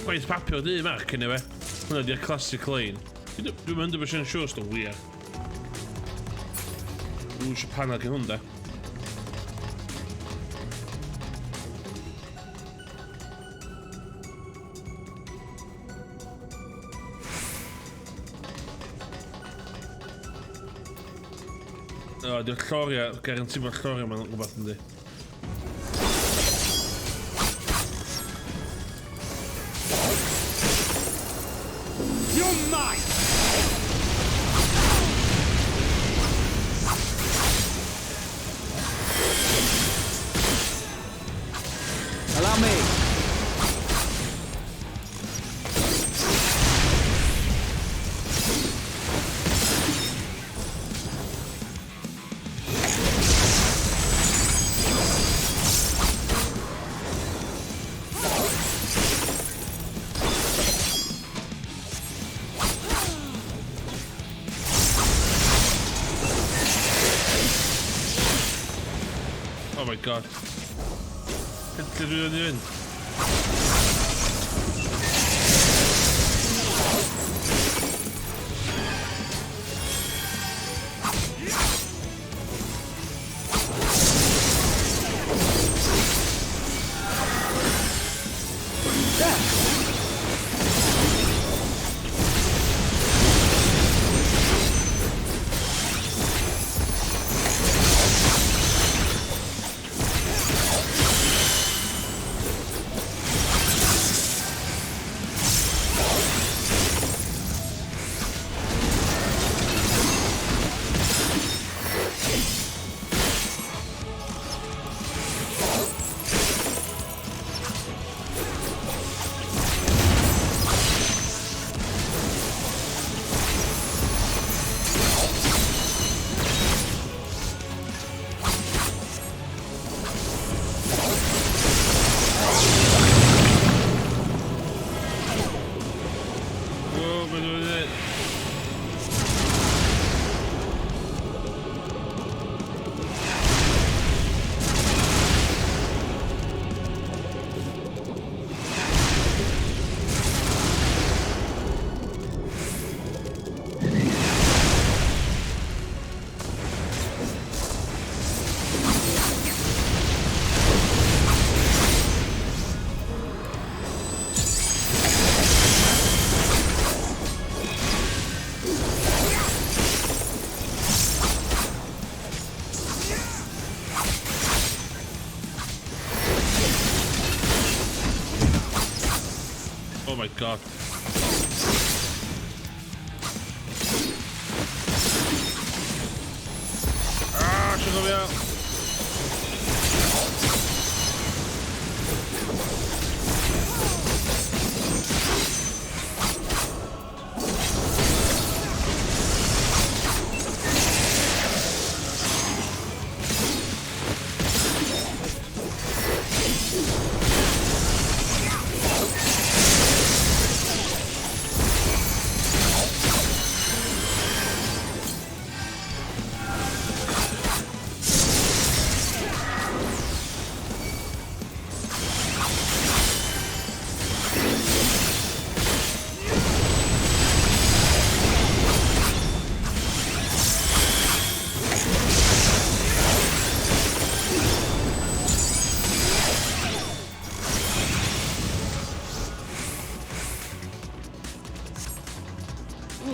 Gwaith papur di, Mark, anyway. Hwna di'r classic line. Dwi'n mynd 100% siŵr os dwi'n wir. Dwi'n eisiau panel gen hwn, da. O, di'r lloria, garanti bod lloria ma'n rhywbeth yndi. You're mine! Allow me. Oh my god. Lle dwi'n mynd i fynd? There. O, beth dwi'n mynd? Oh my god. Ah, siwr o fi.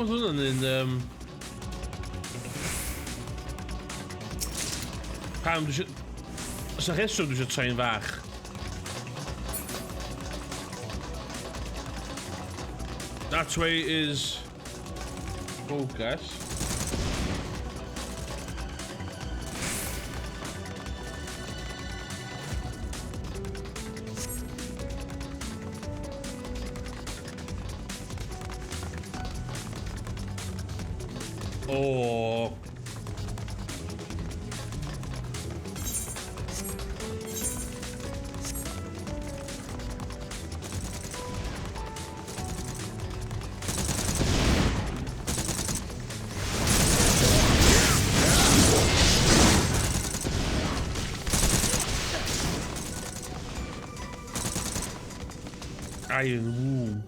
Oedd hwnna'n un. Pam dwi eisiau... Oes 'na rheswm dwi eisiau troi'n fach? That way is progress. Oh. Iron Womb.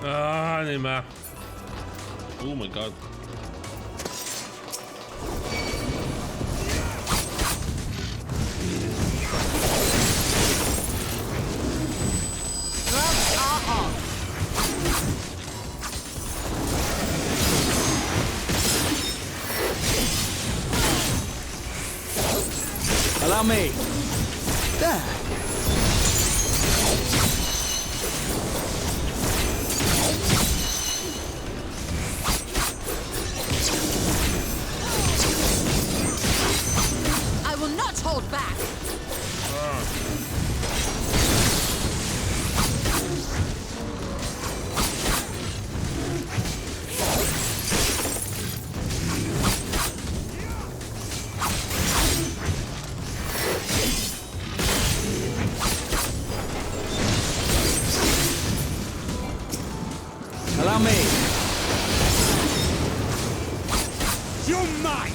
Ah, anima. Oh my god. Gloves are off. Allow me. There. I will not hold back. Allow me. You're mine.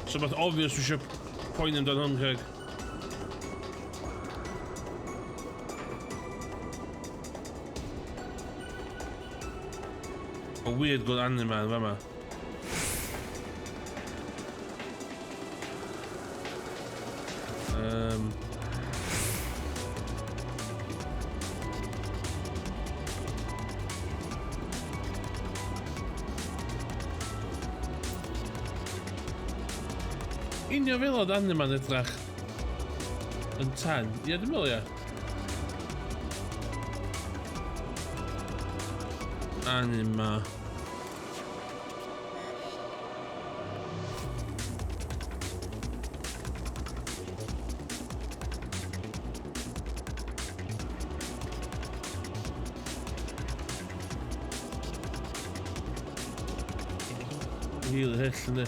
So beth obvious dwi eisiau poeni amdano hwn, Craig. A weird good anima yn fama. Union fel oedd anima'n edrych yn tan. Ie, dwi'n meddwl, ie. Anima. Rili hyll, yndi?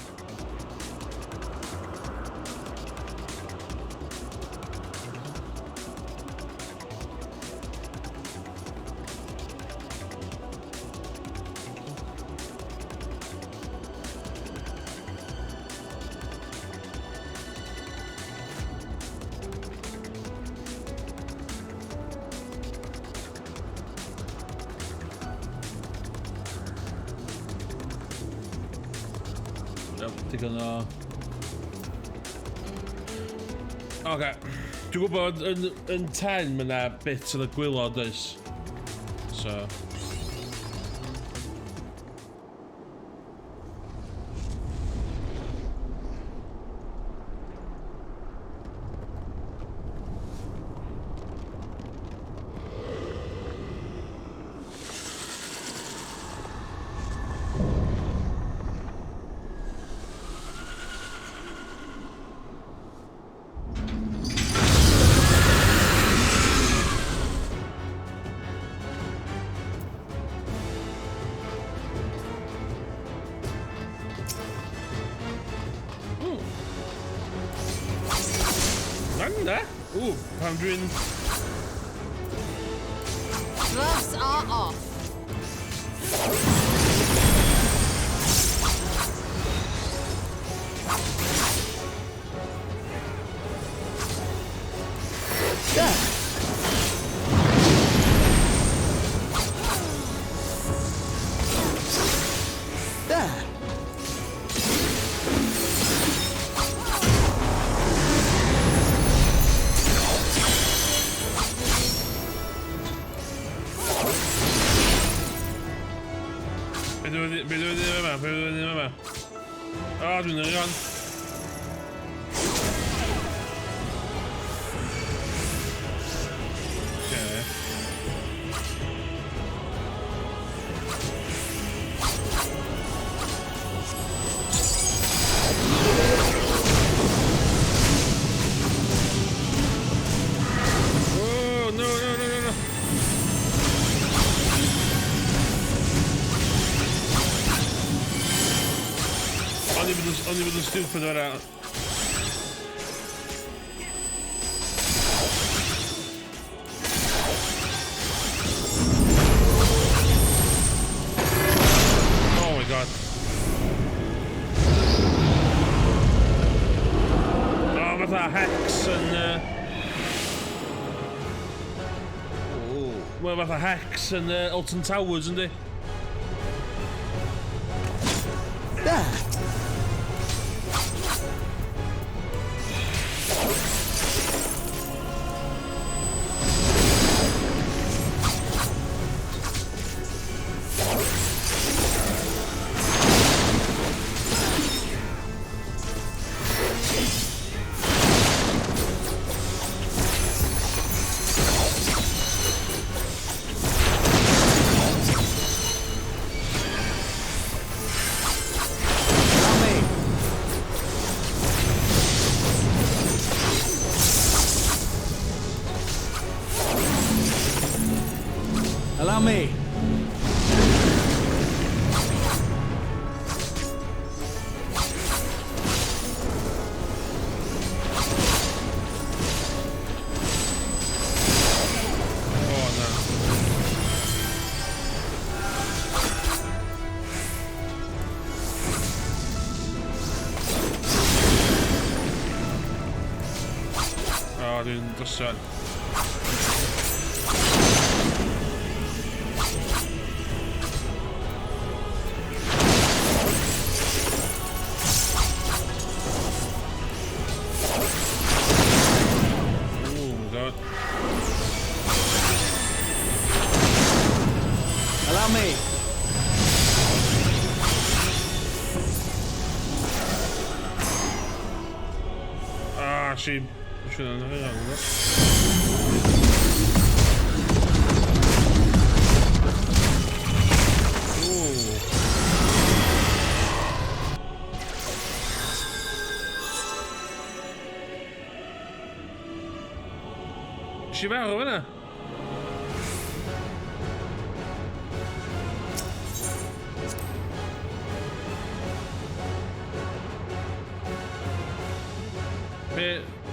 Iawn, digon o... Oce. Dwi'n gwybod yn 10 mae yna bit yn y gwaelod oes. So... Ooh. Nan Ooh, pam dwi'n... Gloves are off. There. There. Be dwi'n mynd yma? Be dwi'n mynd yma? O, dwi'n mynd Okay. Oh, no, no, no, no, no. O'n i bod yn stupid o'na. fatha Hex yn Alton Towers, yndi? There. Allow me. Allow me. O, na. O, dwi'n drosodd. Oh my God. Allow me. Ah, actually, shouldn't have done that. Ooh. Nes i farw fyna?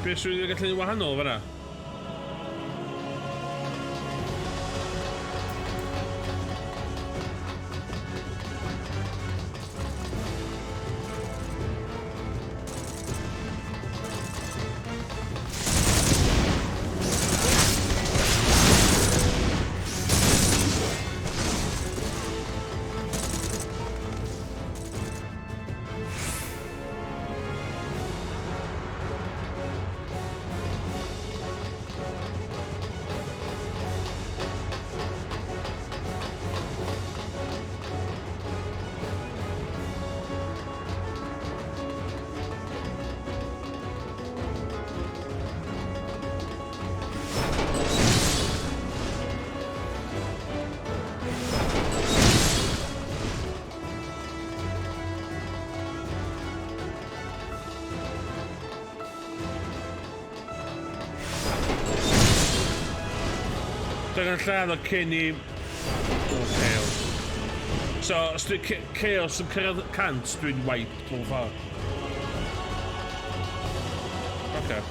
Be sy'n gallu neud wahanol fyna? Dyna'n lladd o cyn i... Oh, chaos. So, os dwi chaos yn cyrraedd 100, dwi'n wiped mewn ffordd. Okay.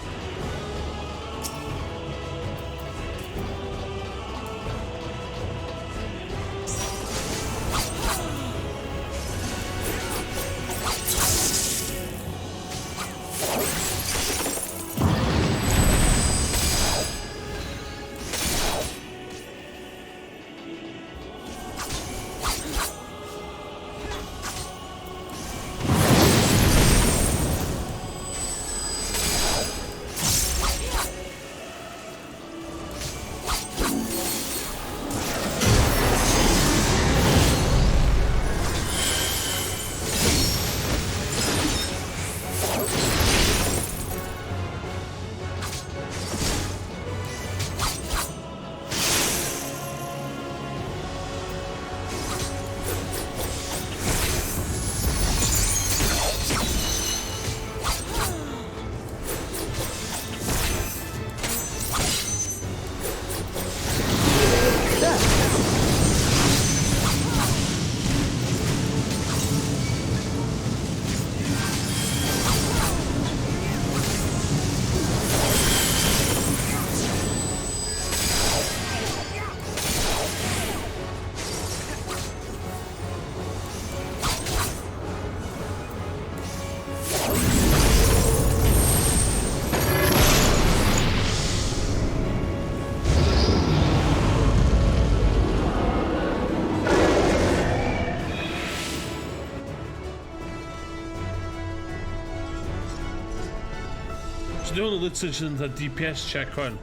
So di hwn yn literally just yn fatha DPS check hwn.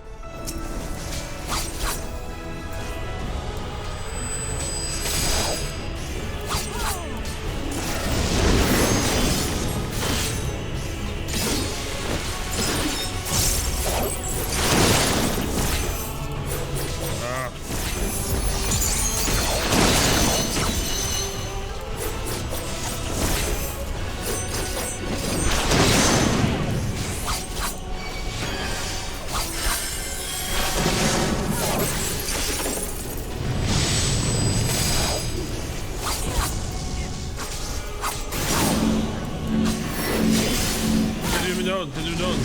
Dyn nhw'n mynd on, dyn nhw'n mynd on.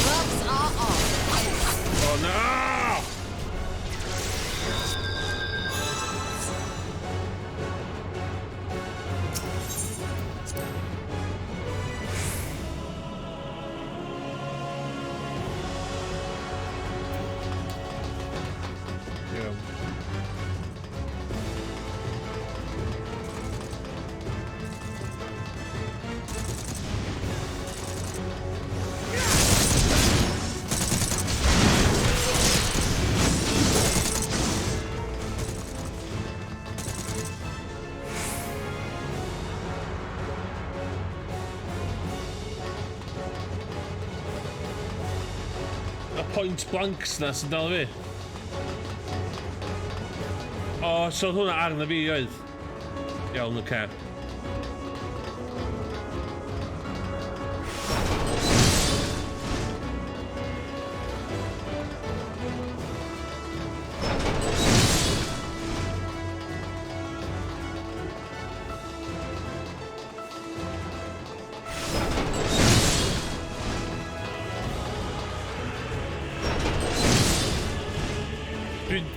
Gloves are off. Oh no! Yeah. Y point blanks na sy'n dal fi. O, so oedd hwnna arna fi oedd. Iawn, oce.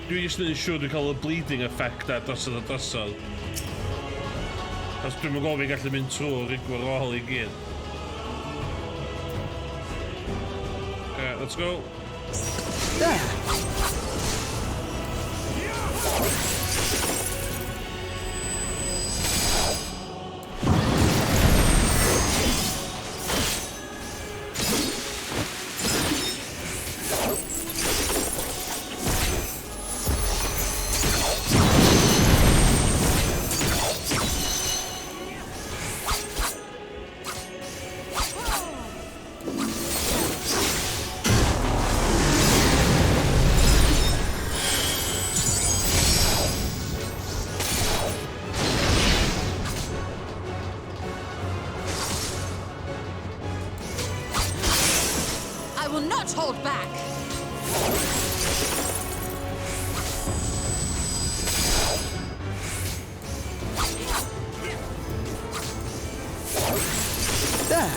Dwi jyst yn siŵr dwi'n cael y bleeding effect a drosodd a drosodd. Os dwi'n gwybod fi'n gallu mynd trwy'r rigmarole i gyd. Okay, let's go. There. I will not hold back. There.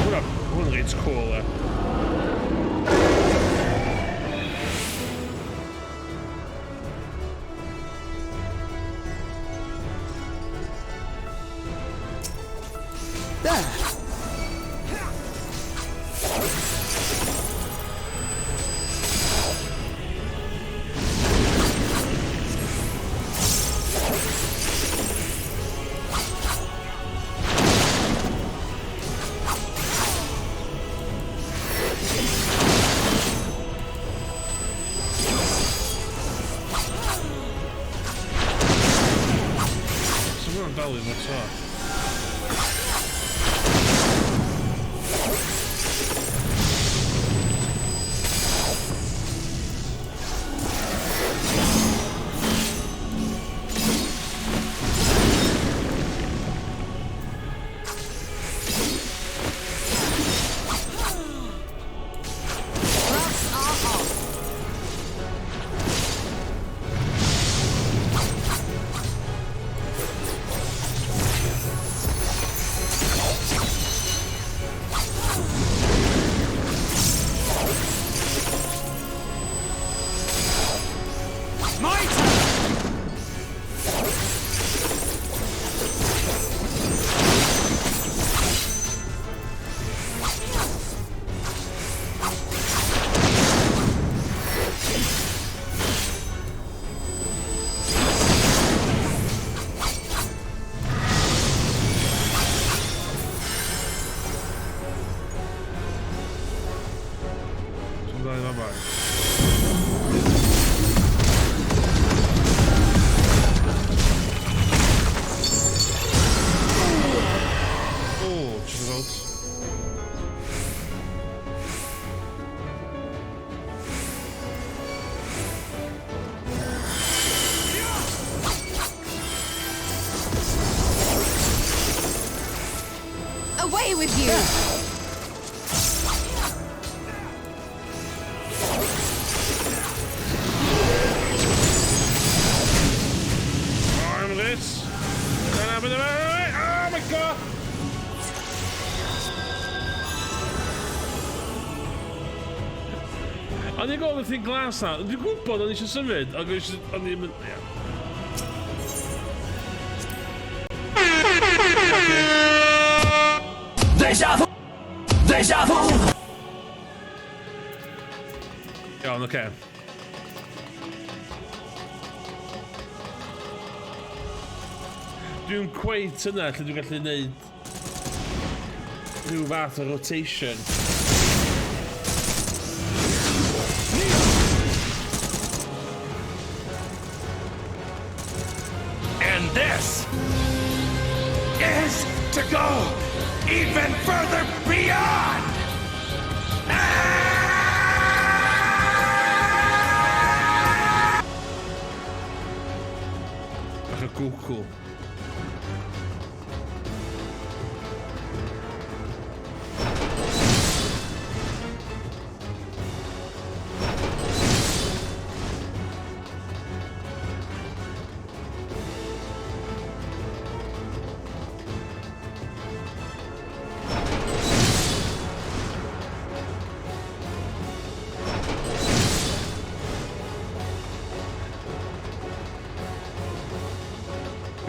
Hwnna, hwnna'n reit cool, e. There. So hwnna'n dal i fod to. Gloves are off. ddau fama. O, just about. Away with you! Arm this. Oh my god! O'n i'n gweld y thing glas na. Dwi'n gwybod o'n i eisiau symud, ond o'n i eisiau... O'n i'n mynd... Ie. Deja vu! Deja vu! Iawn, oce. Dwi'n cweit yna lle dwi'n gallu neud rhyw fath o rotation. And this is to go even further beyond! Bach o Goku.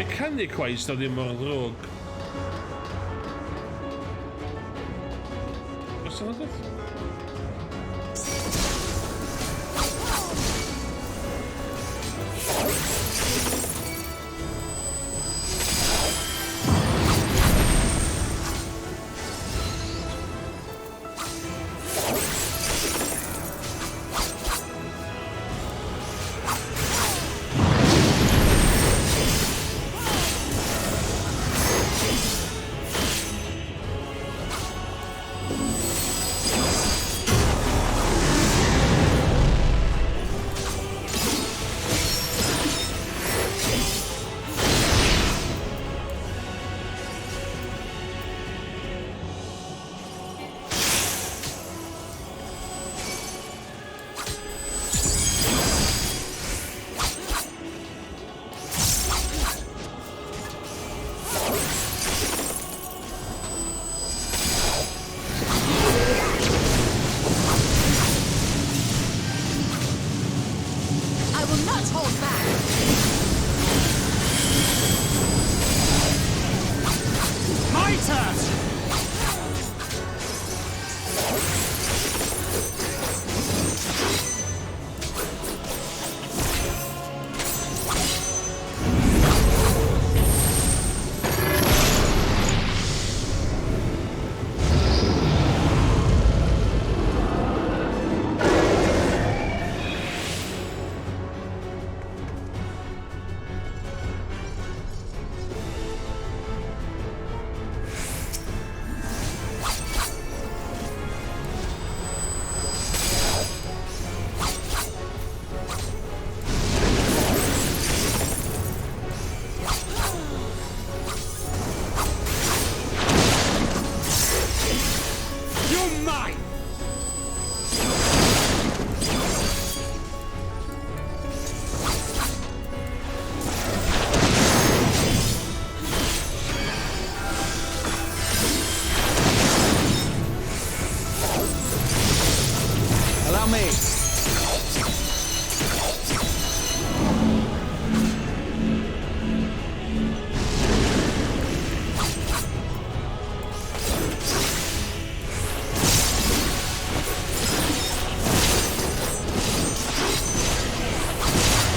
Mechanic wise, da ddim mor ddrwg. Oes yna beth? I will not hold back! My turn! You're mine! Allow me.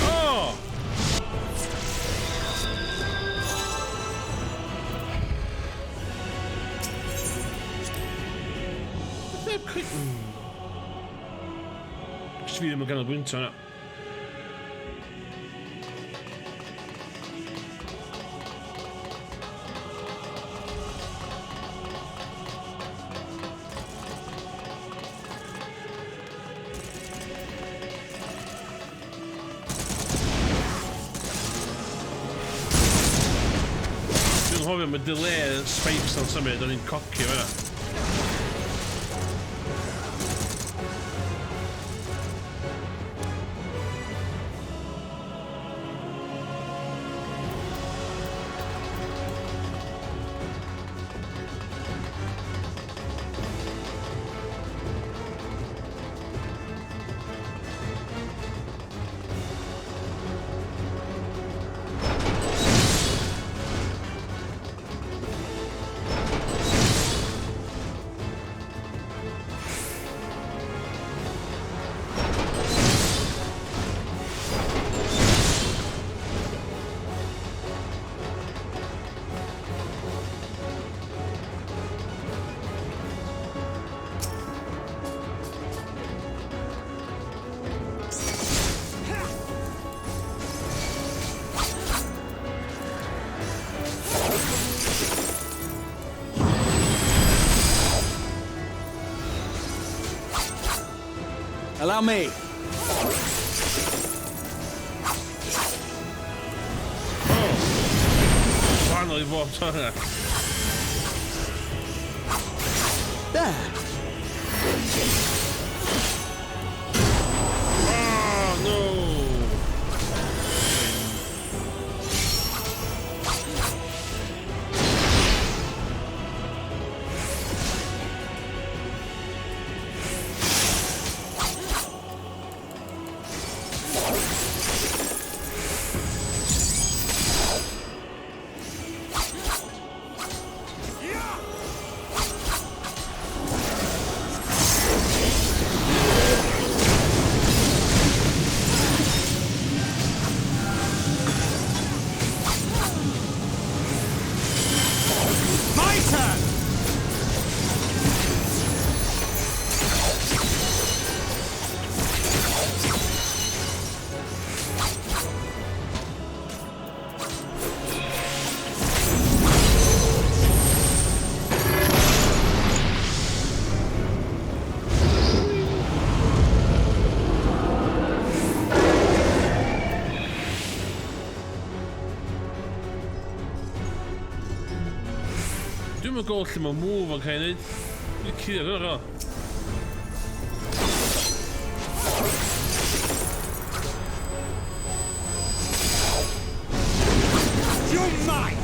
Oh! Os fi ddim yn ganolbwyntio yna. Dwi'n hofio, mae delay spikes yn symud, o'n i'n cocio fan'na. Allow me. Oh! Wahanol i fod hwnna. There. Oh, no! My turn! Dwi'm yn gwybod lle mae move yn cael ei wneud. Dwi'n cuddio hwnna go. You're mine!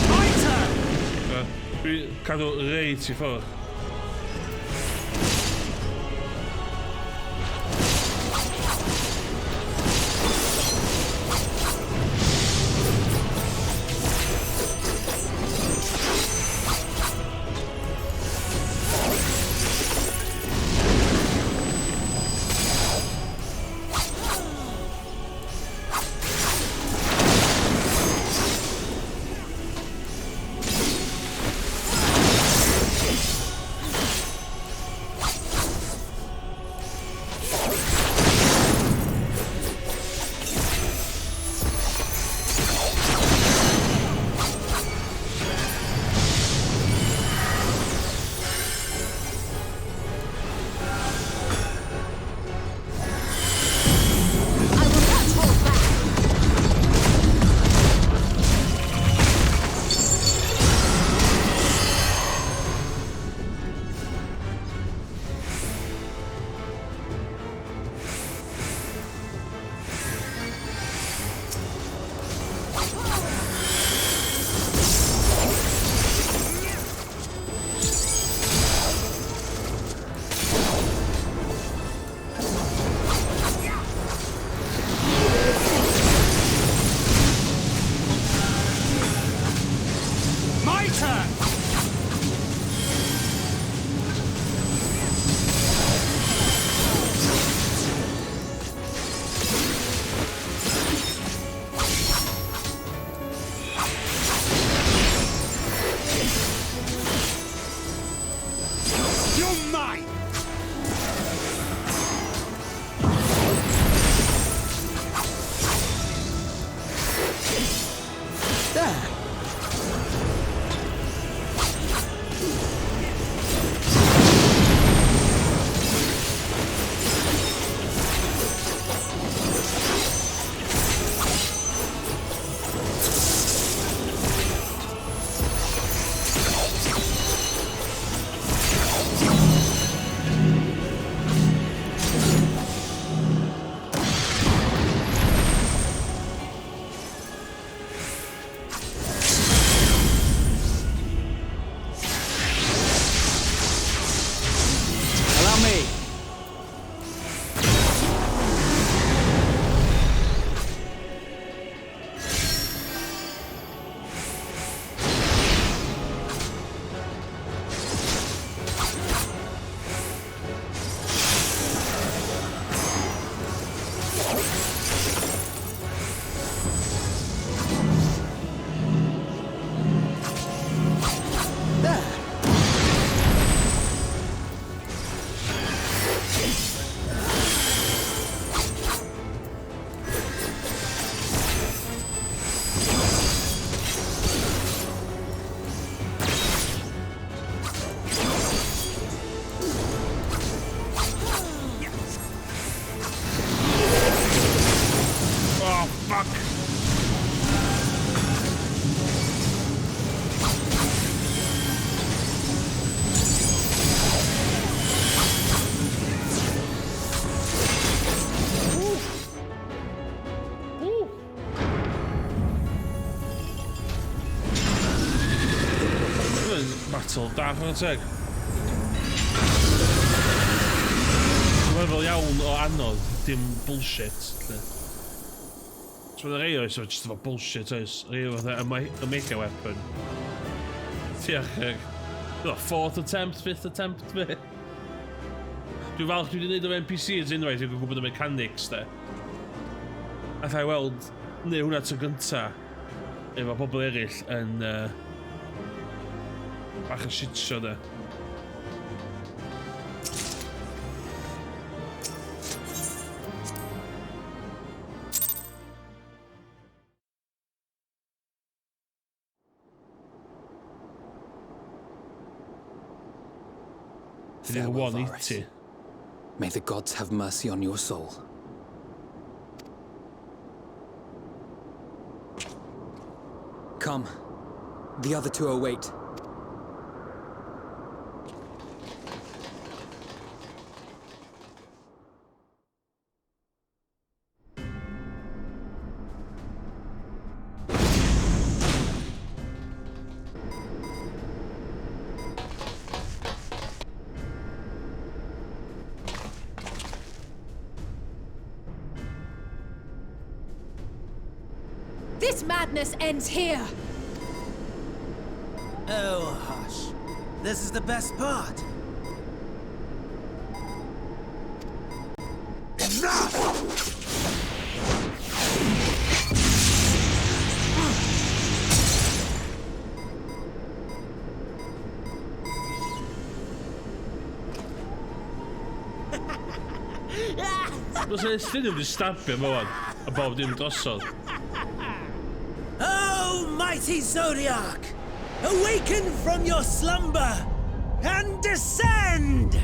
My turn! Dwi cadw reit i ffwrdd. battle da, chwarae teg. Lefel iawn o anodd, dim bullshit. Lle. So mae'n rei oes o just efo bullshit oes. Rei o fatha Omega weapon. Diolch. Fourth attempt, fifth attempt fi. Dwi'n falch dwi wedi gwneud efo NPCs unwaith i gwybod y mechanics de. Alla i weld, neu hwnna tro gynta, efo pobl eraill yn bach o shit show de. Farewell, 180. Varus. May the gods have mercy on your soul. Come. The other two await. This madness ends here. Oh, hush. This is the best part. Enough! Os ydyn nhw wedi stabio fo wan, a bob dim drosodd. Oh, mighty Zodiark! Awaken from your slumber and descend!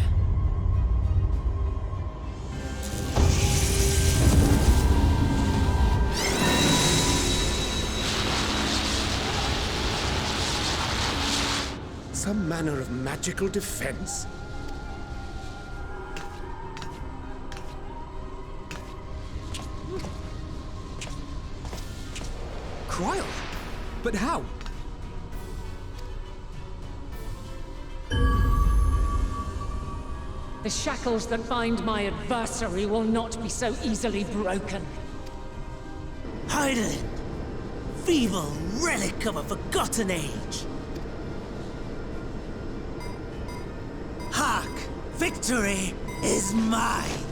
Some manner of magical defense? Krile? But how? The shackles that bind my adversary will not be so easily broken. Hydaelyn, feeble relic of a forgotten age. Hark, victory is mine.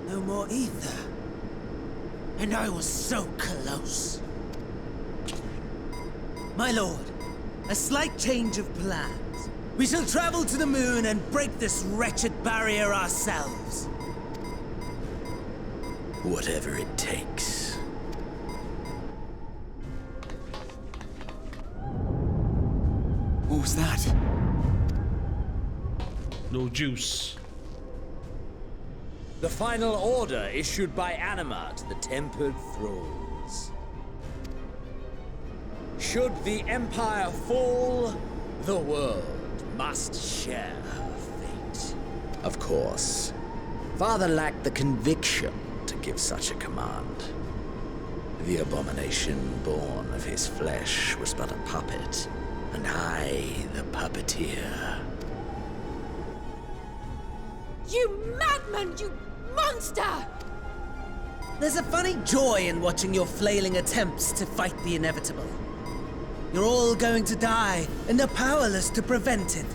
No more ether. And I was so close. My lord, a slight change of plans. We shall travel to the moon and break this wretched barrier ourselves. Whatever it takes. What was that? No juice. The final order issued by Anima to the Tempered Thralls. Should the Empire fall, the world must share her fate. Of course. Father lacked the conviction to give such a command. The abomination born of his flesh was but a puppet, and I the puppeteer. You madman! You monster! There's a funny joy in watching your flailing attempts to fight the inevitable. You're all going to die, and are powerless to prevent it.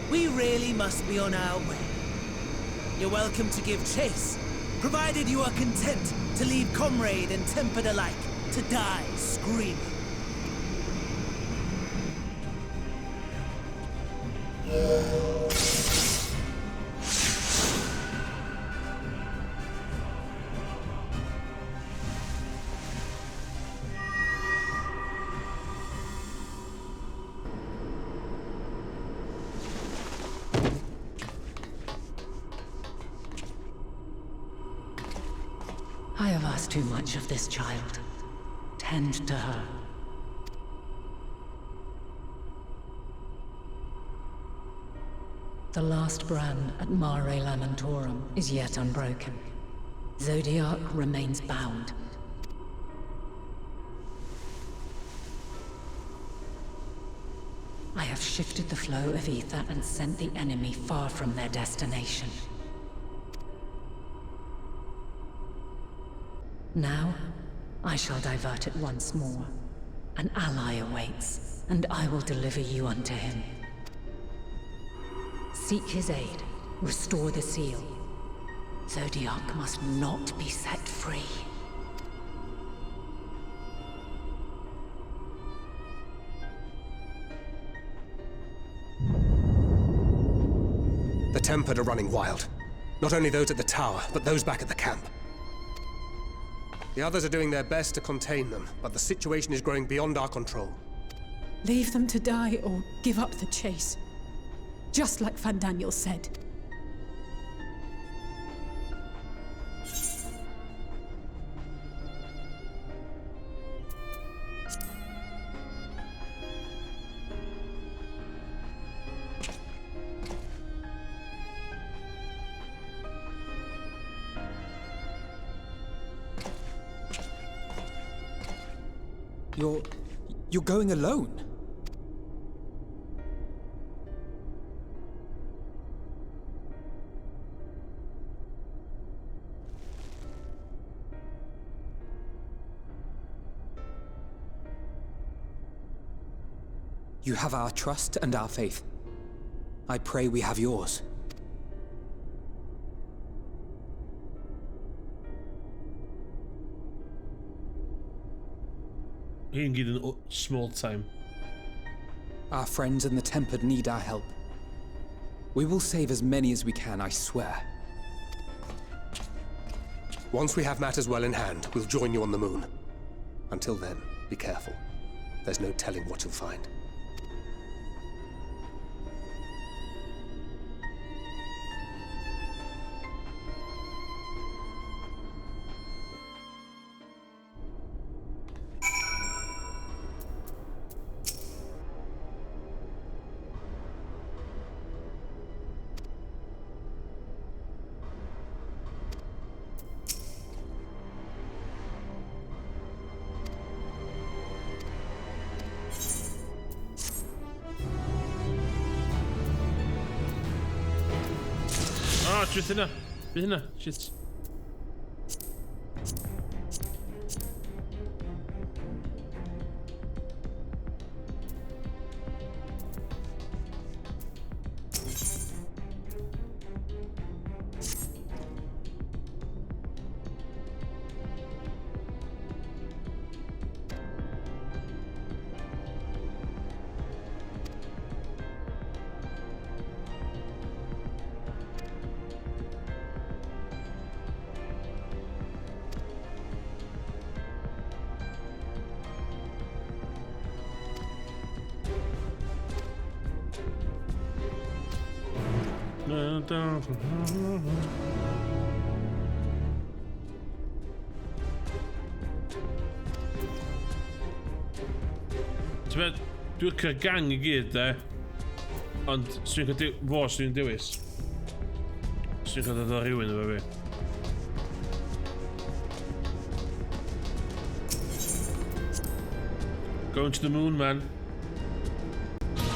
We really must be on our way. You're welcome to give chase, provided you are content to leave comrade and tempered alike to die screaming. ask too much of this child. Tend to her. The last brand at Mare Lamentorum is yet unbroken. Zodiark remains bound. I have shifted the flow of ether and sent the enemy far from their destination. Now, I shall divert it once more. An ally awaits, and I will deliver you unto him. Seek his aid. Restore the seal. Zodiark must not be set free. The Tempered are running wild. Not only those at the tower, but those back at the camp. The others are doing their best to contain them, but the situation is growing beyond our control. Leave them to die or give up the chase. Just like Fandaniel said. You're going alone? You have our trust and our faith. I pray we have yours. He can get in small time. Our friends in the Tempered need our help. We will save as many as we can, I swear. Once we have matters well in hand, we'll join you on the moon. Until then, be careful. There's no telling what you'll find. Beth hynna? Beth hynna? Shit. Dwi'n licio'r gang i gyd, de. Ond swn i'n cael fo swn i'n dewis. Swn i'n cael dod o rhywun efo fi. Going to the moon, man.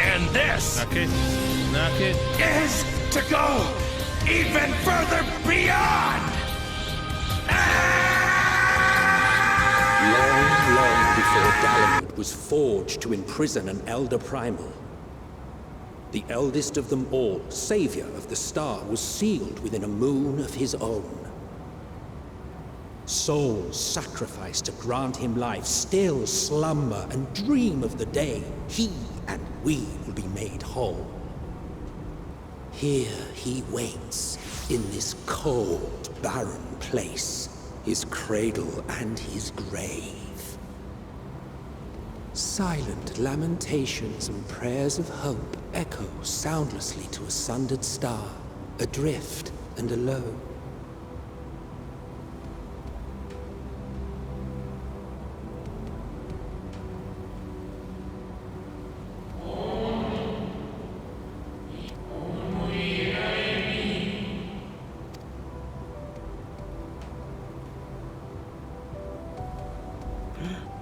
And this Knock it. Knock it. is to go even further beyond! Long, long before Dalamud was forged to imprison an Elder Primal, the eldest of them all, savior of the star, was sealed within a moon of his own. Souls sacrificed to grant him life still slumber and dream of the day he and we will be made whole. Here he waits, in this cold, barren place, his cradle and his grave. Silent lamentations and prayers of hope echo soundlessly to a sundered star, adrift and alone.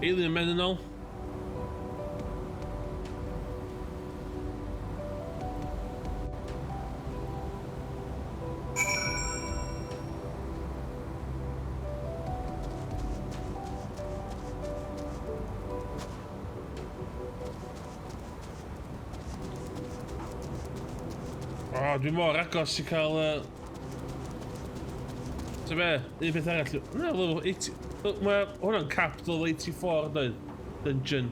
Alien Men yn ôl. O, dwi mor agos i cael... Ta be, un peth arall. Na, level 80. Mae hwnna'n capped level 84, doedd? Dungeon.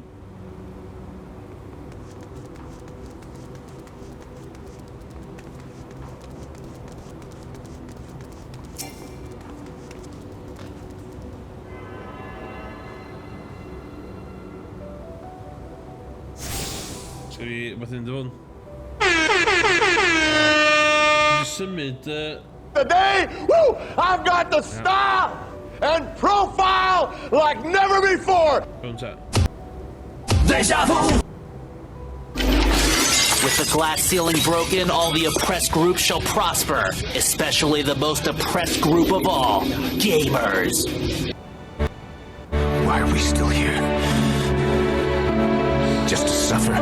Sgyn fi beth yn dod. Dwi'n symud... Today, woo, I've got the style and profile like never before. Go on, ta. Deja vu! With the glass ceiling broken, all the oppressed groups shall prosper, especially the most oppressed group of all, gamers. Why are we still here? Just to suffer.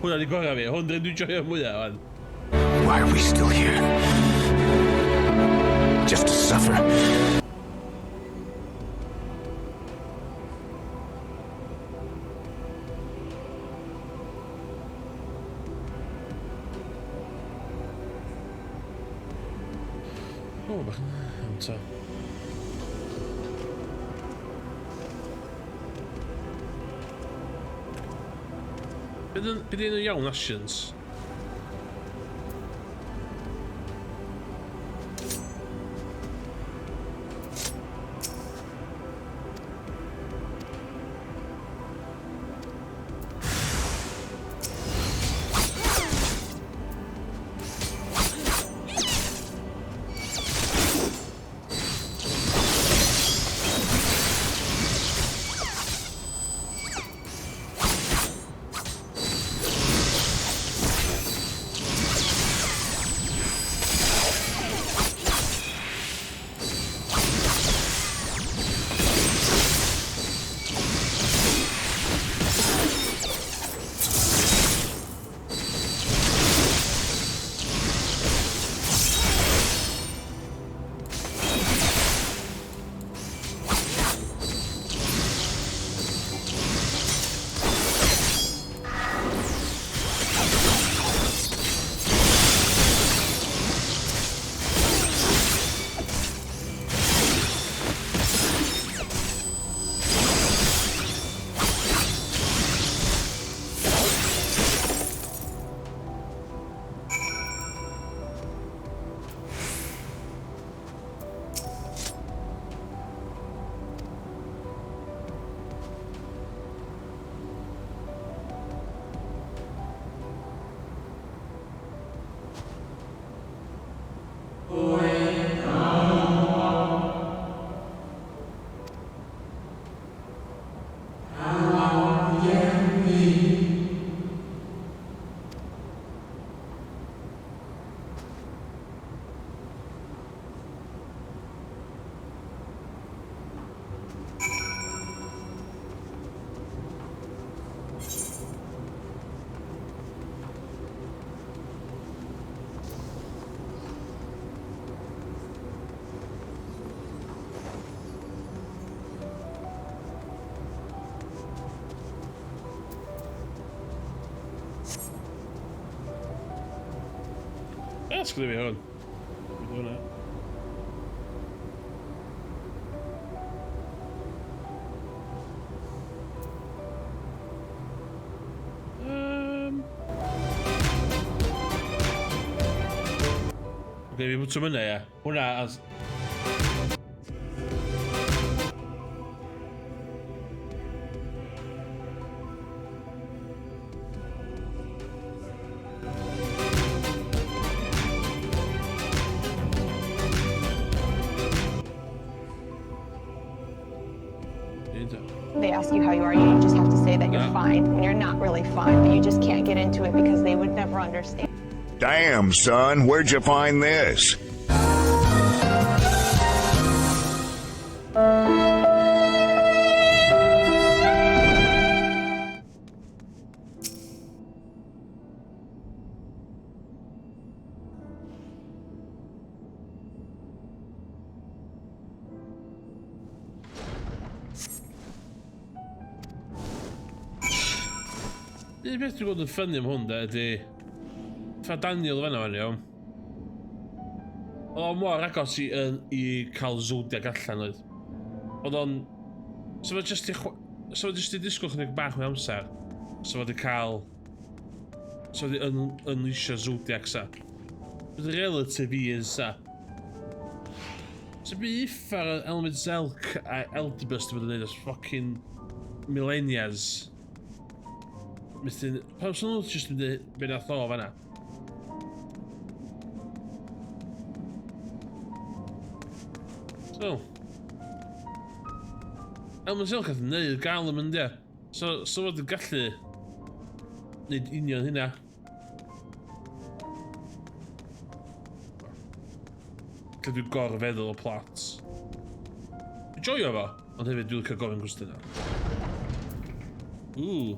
Hwna di gorau fi. Hwn dwi'n joio mwyaf, wan. Why are we still here? Just to suffer. O, bach yn... Ta. Be di enw iawn Ascians? That's gonna be hwn. Hwnna. Okay, fi bwtwm yna, ia. Hwnna as... They ask you how you are, you just have to say that you're fine when you're not really fine, but you just can't get into it because they would never understand. Damn, son, where'd you find this? Un peth dwi'n gweld yn ffynnu am hwn, de, ydy... Fa Daniel fan'na fan, iawn. Oedd o mor agos i, i cael Zodiac allan oedd. Oedd o'n... So fe jyst i... So fe jyst i disgwyl chydig bach mewn amser. So fe wedi cael... So fe wedi unleashio Zodiac sa. Bydd relative years sa. So bu uffar Emet-Selch a Elderbus wedi bod yn neud ers fucking millennias. Methu... Pam sy'n nhw jyst mynd i be nath o fan'na? So. Emet-Selch nath neud gael yn mynd ia. So fod yn gallu neud union hynna. Lle dwi'n gorfeddwl o plot. Dwi'n joio fo, ond hefyd dwi'n licio gofyn cwestiynau. Ooh.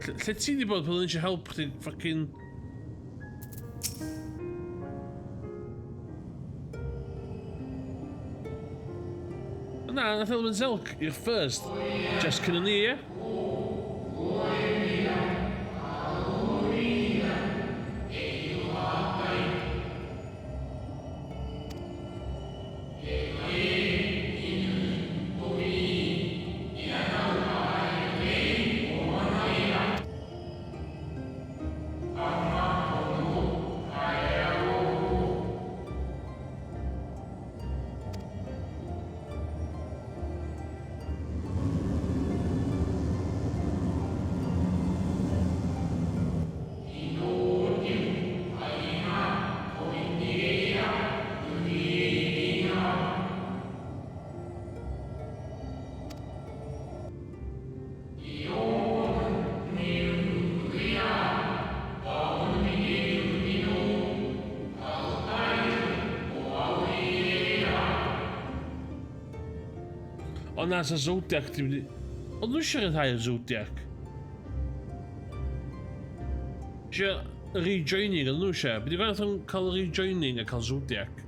Lle ti di bod pan o'n eisiau help chdi fucking... Na, nath Emet-Selch i'r first. Just cyn ni, ie? O na, sa Zodiac di mynd i... Ond nhw eisiau rhyddhau y Zodiac. Eisiau rejoining ond nhw eisiau. Byddi gwnaeth nhw'n cael rejoining a cael Zodiac.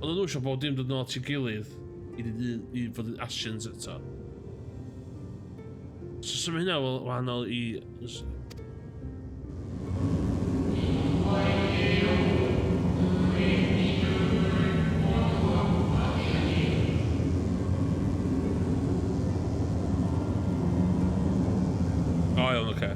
Ond nhw eisiau bod dim dod nôl at ei gilydd i fod yn Ascians eto. So sy'n hynna wahanol i... O, iawn, oce.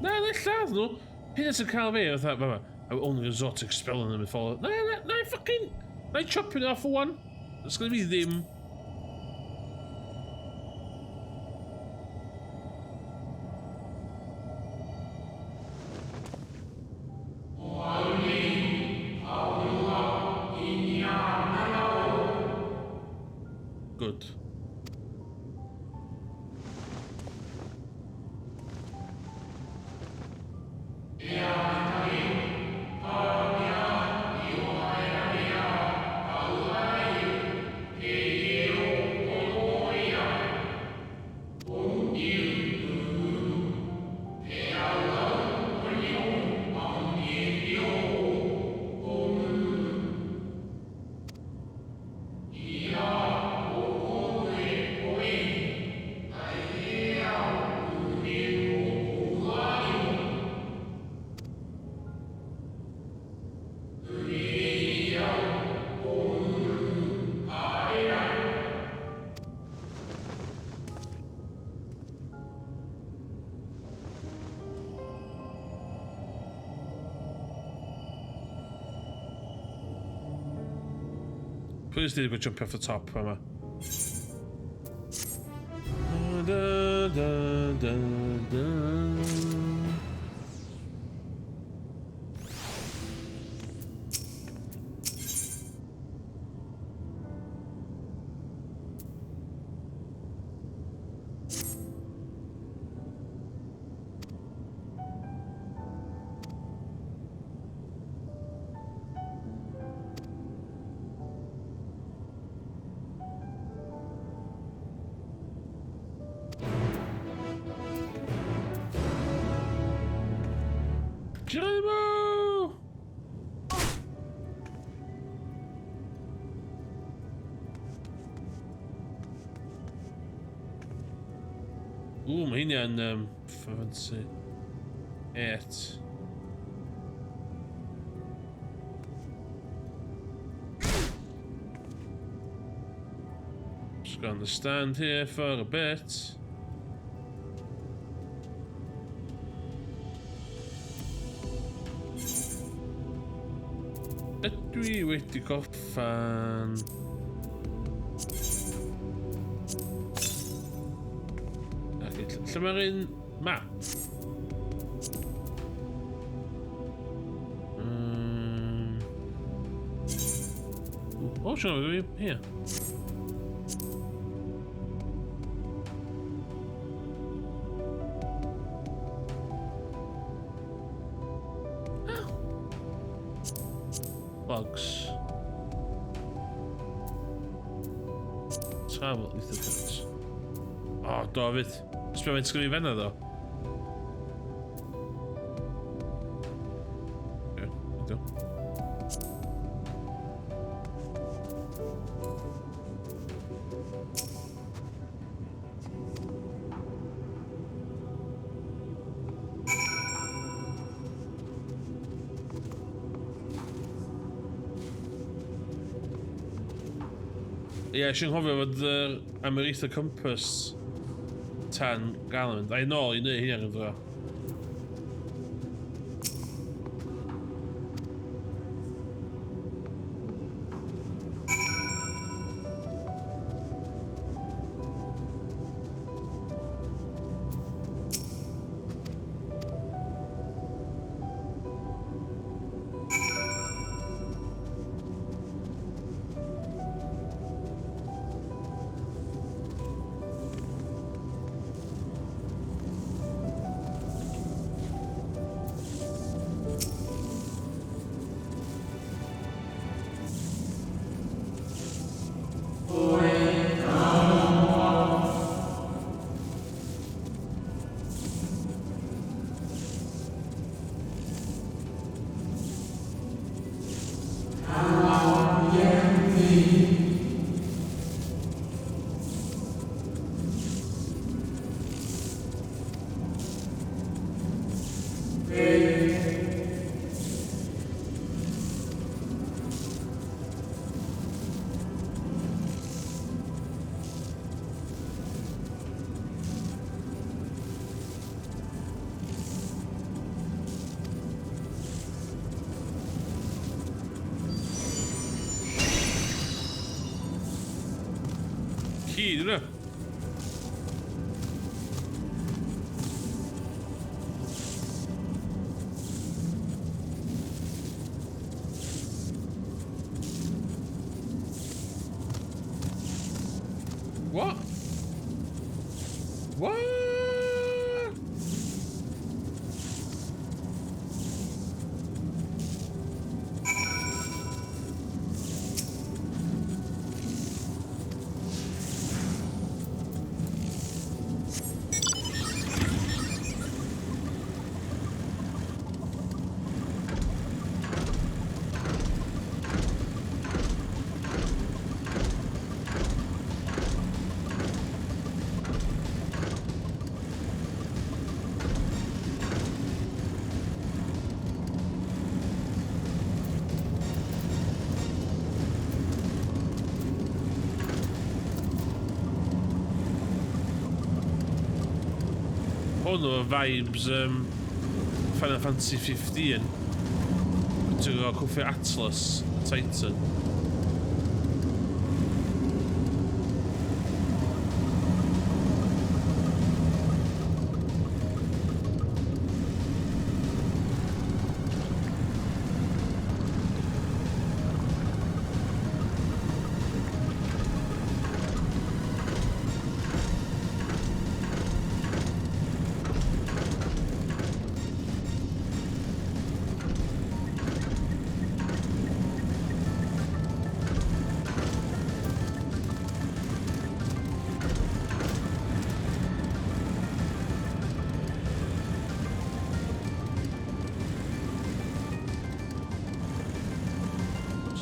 Na, na lladd nhw. Hynna sy'n cael fi, fatha, fa, I will only resort to expelling them if all... Na, na, na, fucking... Na i chopping off for one. It's gonna be ddim. Good. Please did go jump off the top yma. Da, da, da, da. Geronimo! Ww, mae hynna'n fancy. Et. Just gonna stand here for a bit. Ydw i wedi gorffan... Lle mae'r un map? O, siarad fi here. Bugs. Travel is the bits. O, do fyd. Sbio faint sgynnu fanna ddo. Ie, ydw. Ie, yeah, eisiau nghofio fod yr Ameritha Compass tan gael yn mynd. A i nôl i neud hynny yn dro. Ci, dyn nhw. What? What? Hwn o vibes Final Fantasy 15. Ti'n gwybod cwffio Atlas, Titan.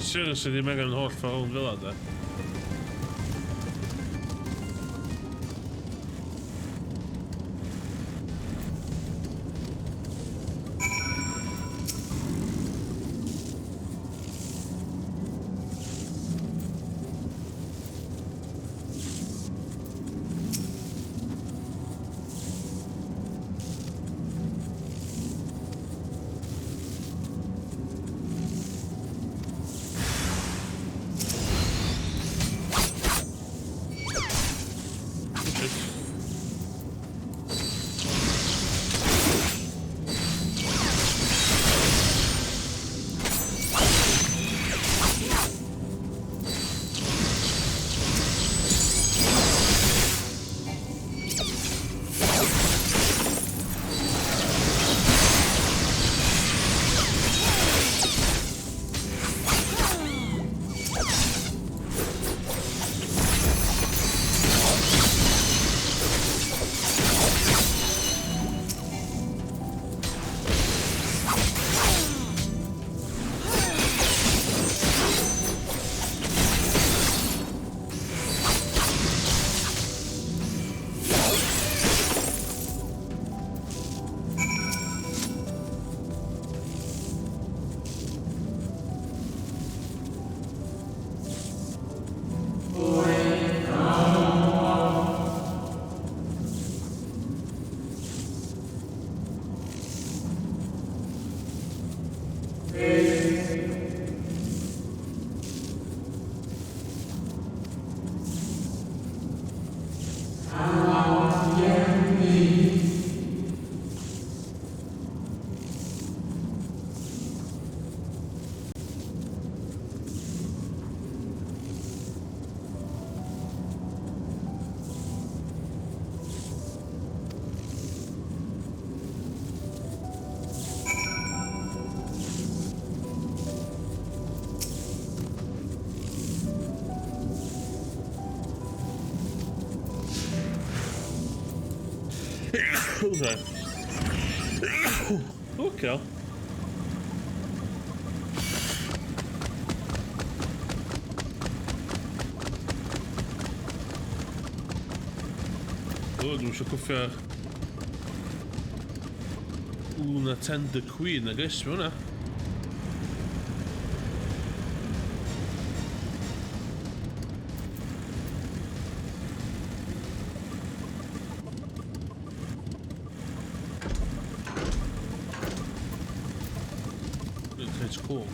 Seriously, ddim angen holl ffordd rownd fel 'na, de. Okay. Okay. O, dwi'n eisiau cwffio Luna Tender Queen, I guess, mae hwnna. It's cool.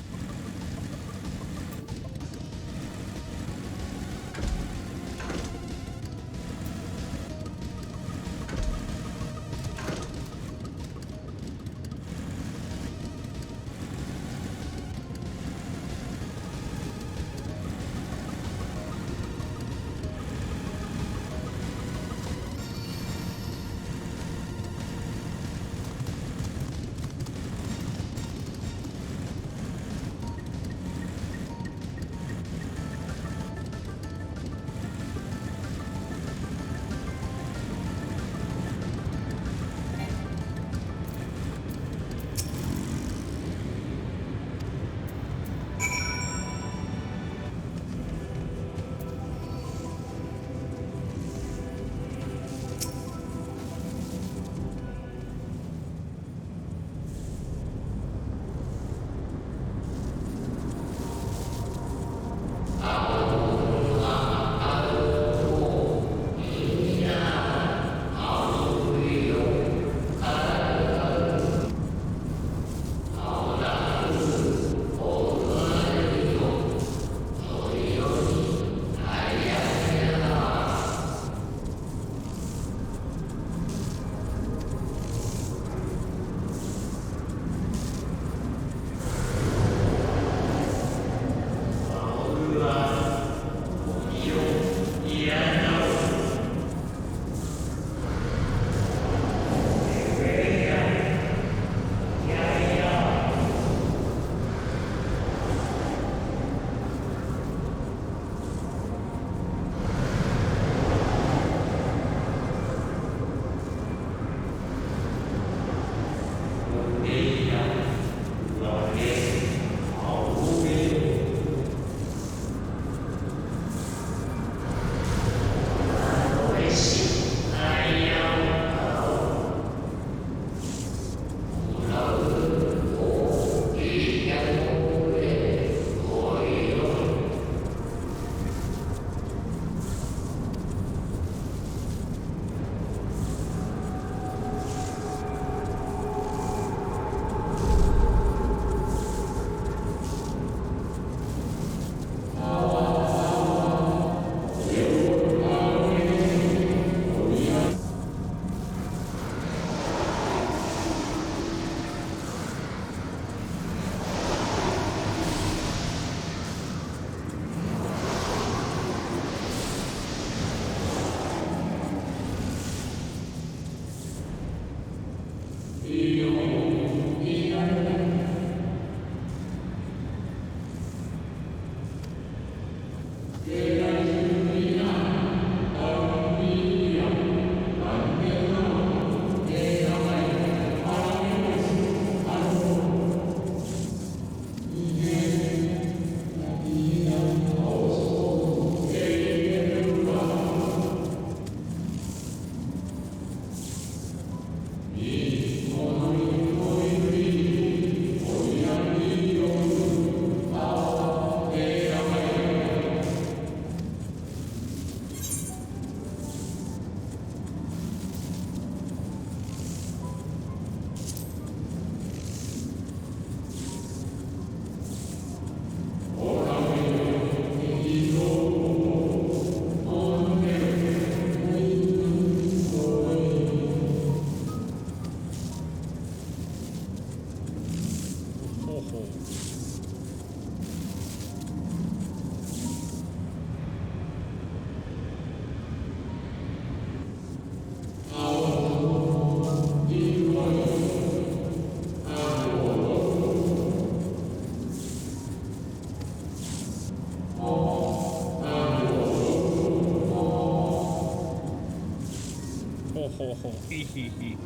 ho ho hi hi hi.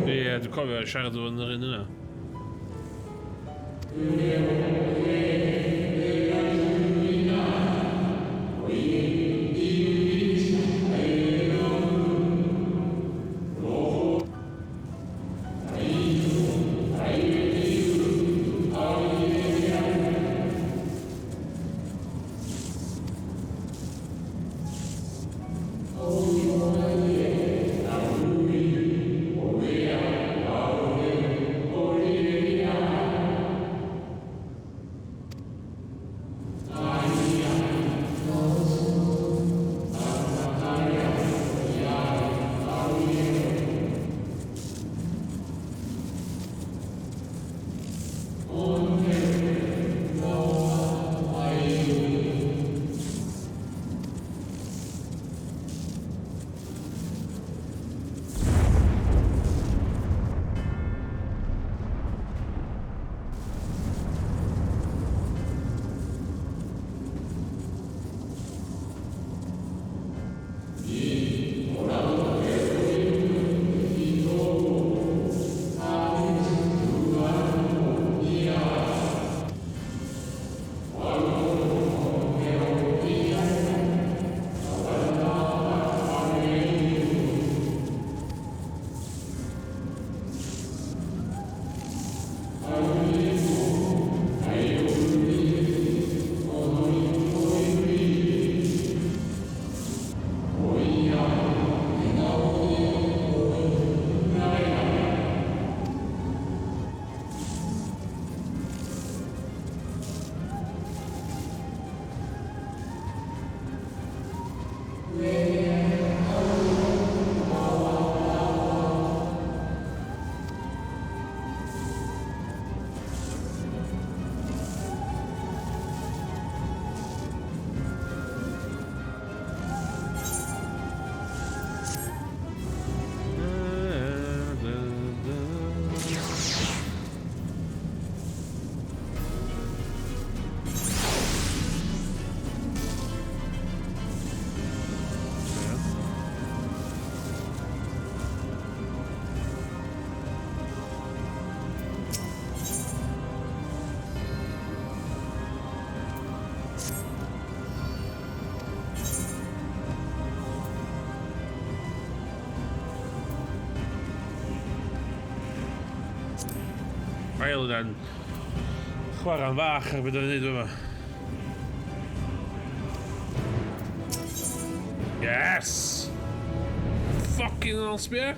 Ie, dwi'n cofio siarad efo yn yr un yna. Ail yna'n chwarae'n fach ar beth o'n ei wneud yma. Yes! Fucking hell, sbia!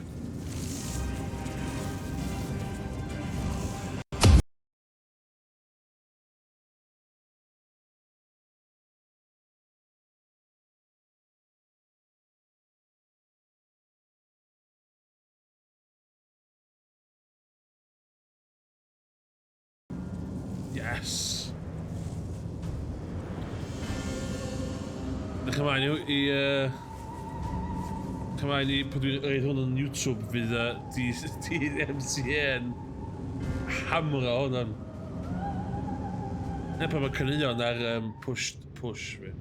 Yes! Dych ymlaen i... i Dych ymlaen i... Pan dwi'n rhaid hwn yn YouTube fydd uh, DMCN hamro hwn yn... Ne pan mae caneuon ar um, push, push fi.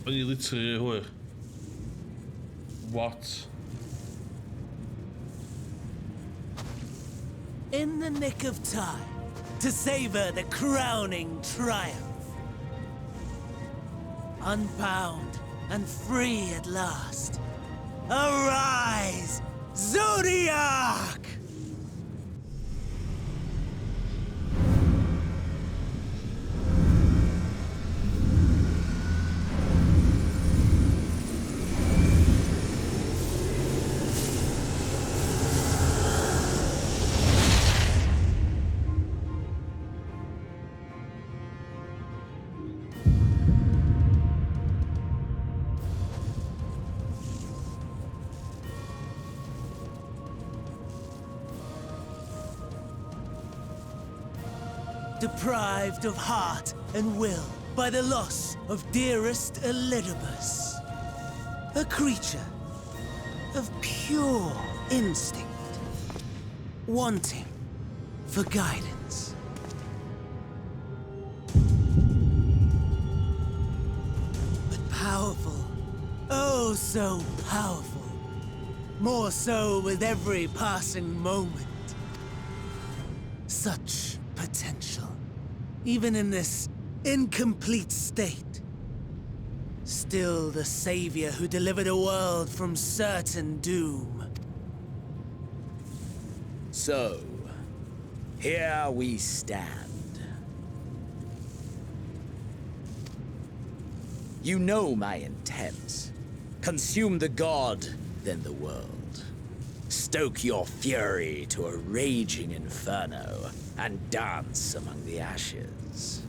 O'n i literally hwyr. What? In the nick of time, to savor the crowning triumph. Unbound and free at last. Arise, Zodiark! Deprived of heart and will by the loss of dearest Elidibus. A creature of pure instinct, wanting for guidance. But powerful, oh so powerful, more so with every passing moment. Such potential, even in this incomplete state. Still the savior who delivered a world from certain doom. So, here we stand. You know my intent. Consume the god, then the world. Stoke your fury to a raging inferno and dance among the ashes.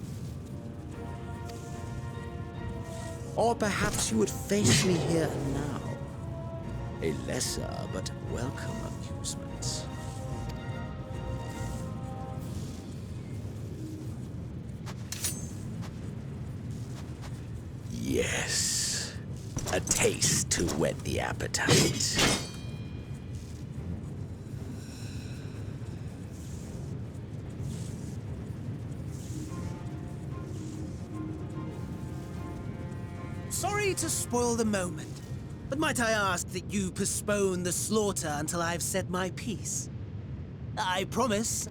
Or perhaps you would face me here and now. A lesser but welcome amusement. Yes, a taste to whet the appetite. Sorry to spoil the moment, but might I ask that you postpone the slaughter until I've said my piece? I promise.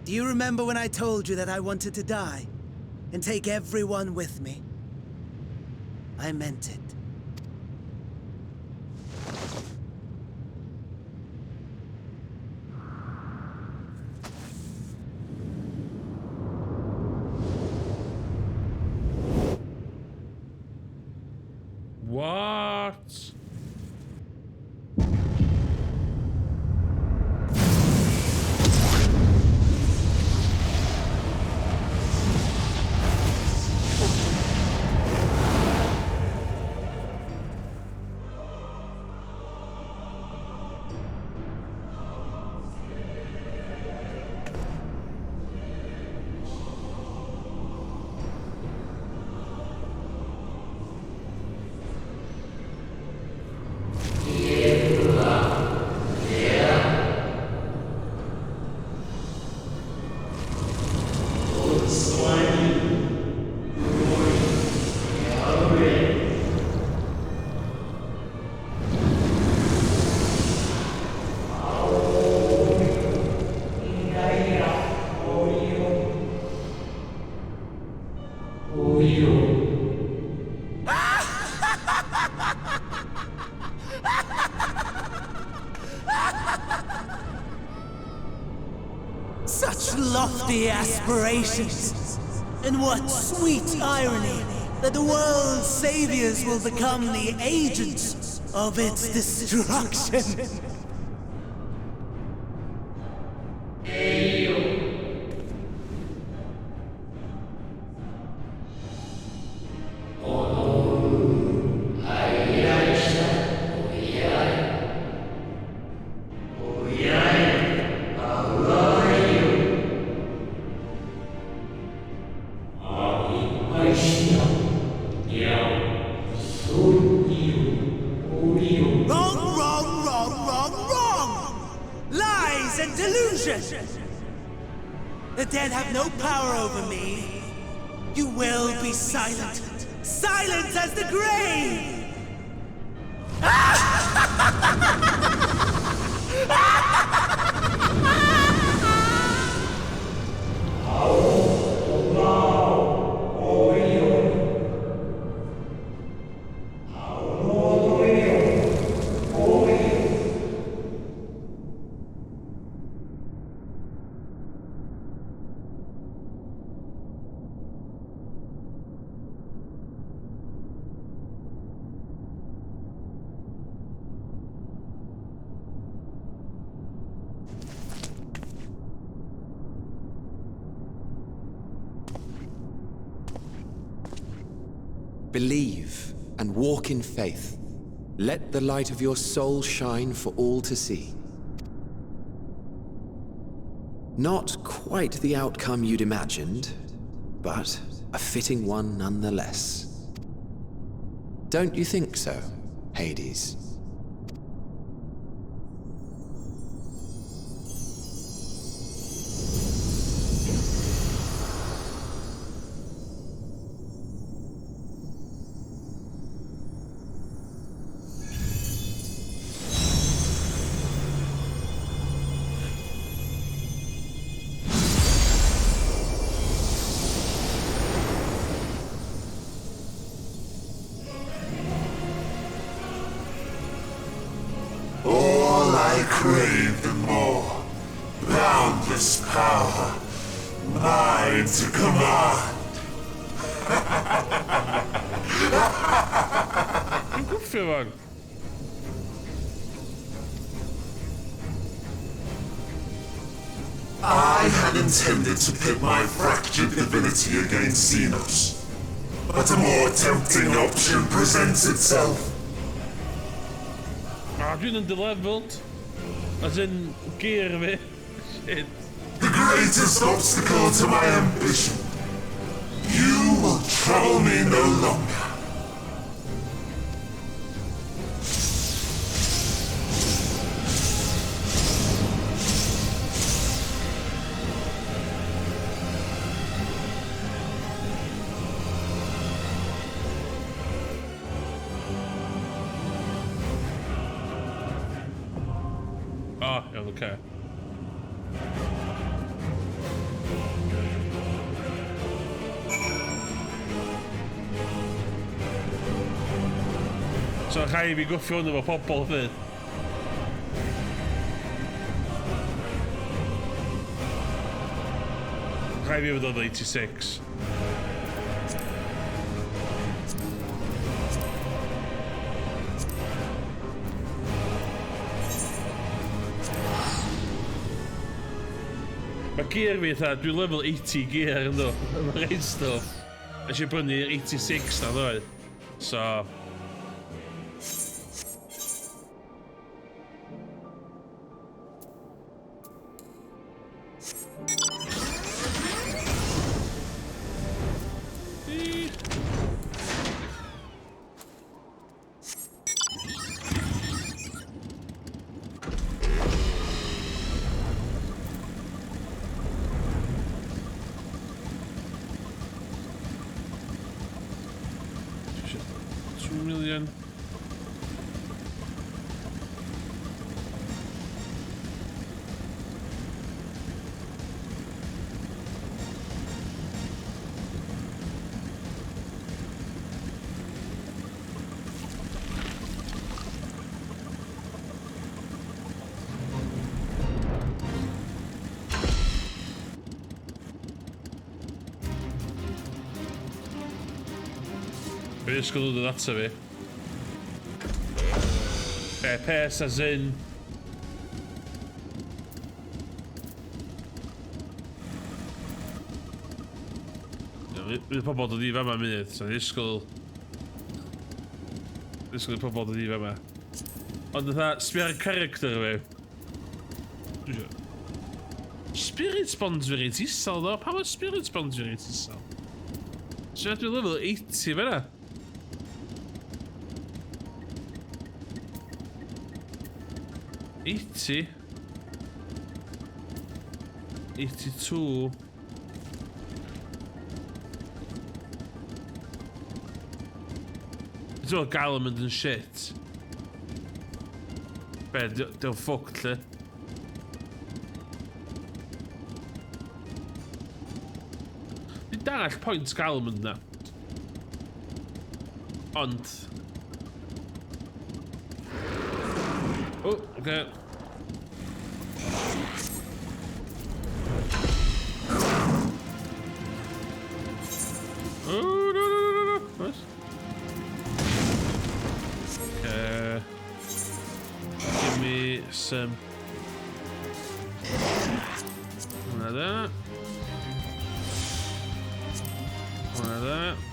Do you remember when I told you that I wanted to die and take everyone with me? I meant it. What? Such lofty aspirations! And what sweet irony that the world's saviors will become the agents of its destruction! Wrong, wrong, wrong, wrong, The dead have no power over me. You will be silent. Silent as the grave! Believe and walk in faith. Let the light of your soul shine for all to see. Not quite the outcome you'd imagined, but a fitting one nonetheless. Don't you think so, Hades? All I craved and more. Boundless power. Mine to command. Dwi'n gwffio fan. I had intended to pit my fractured divinity against Xenos, but a more tempting option presents itself. Ah, dwi'n underleveled. As in, gear fi. Shit. The greatest obstacle to my ambition. You will trouble me no longer. Ah, iawn, oce. So rhaid i fi gwffio hwn efo pobl hefyd. Rhaid fi fod o'n 86. Mae gear fi eitha, dwi'n level 80 gear ynddo, mae rhaid stuff. Nes i brynu 86 na ddoe. So... Two million. Fe ddisgwyl dod yn ato fi. Be, pes as in... Fydd pobl dod i fama munud, so ddisgwyl... Ddisgwyl i pobl dod i fama. Ond fatha, sbio ar y character fi. Dwi isio... Spirit Bonds fi reit isel ddo. Pam mae Spirit Bonds fi reit isel? So dwi'n level 80 fan'na. 80. 82. Ti'n meddwl gael yn mynd yn shit. Be, di'n fucked lle. Dwi'n dall pwynt gael yn mynd na. Ond... O, oh, oce. Okay. Oh, no, no, no, no, no. Nice. Okay. Give me some... One of that. One of that.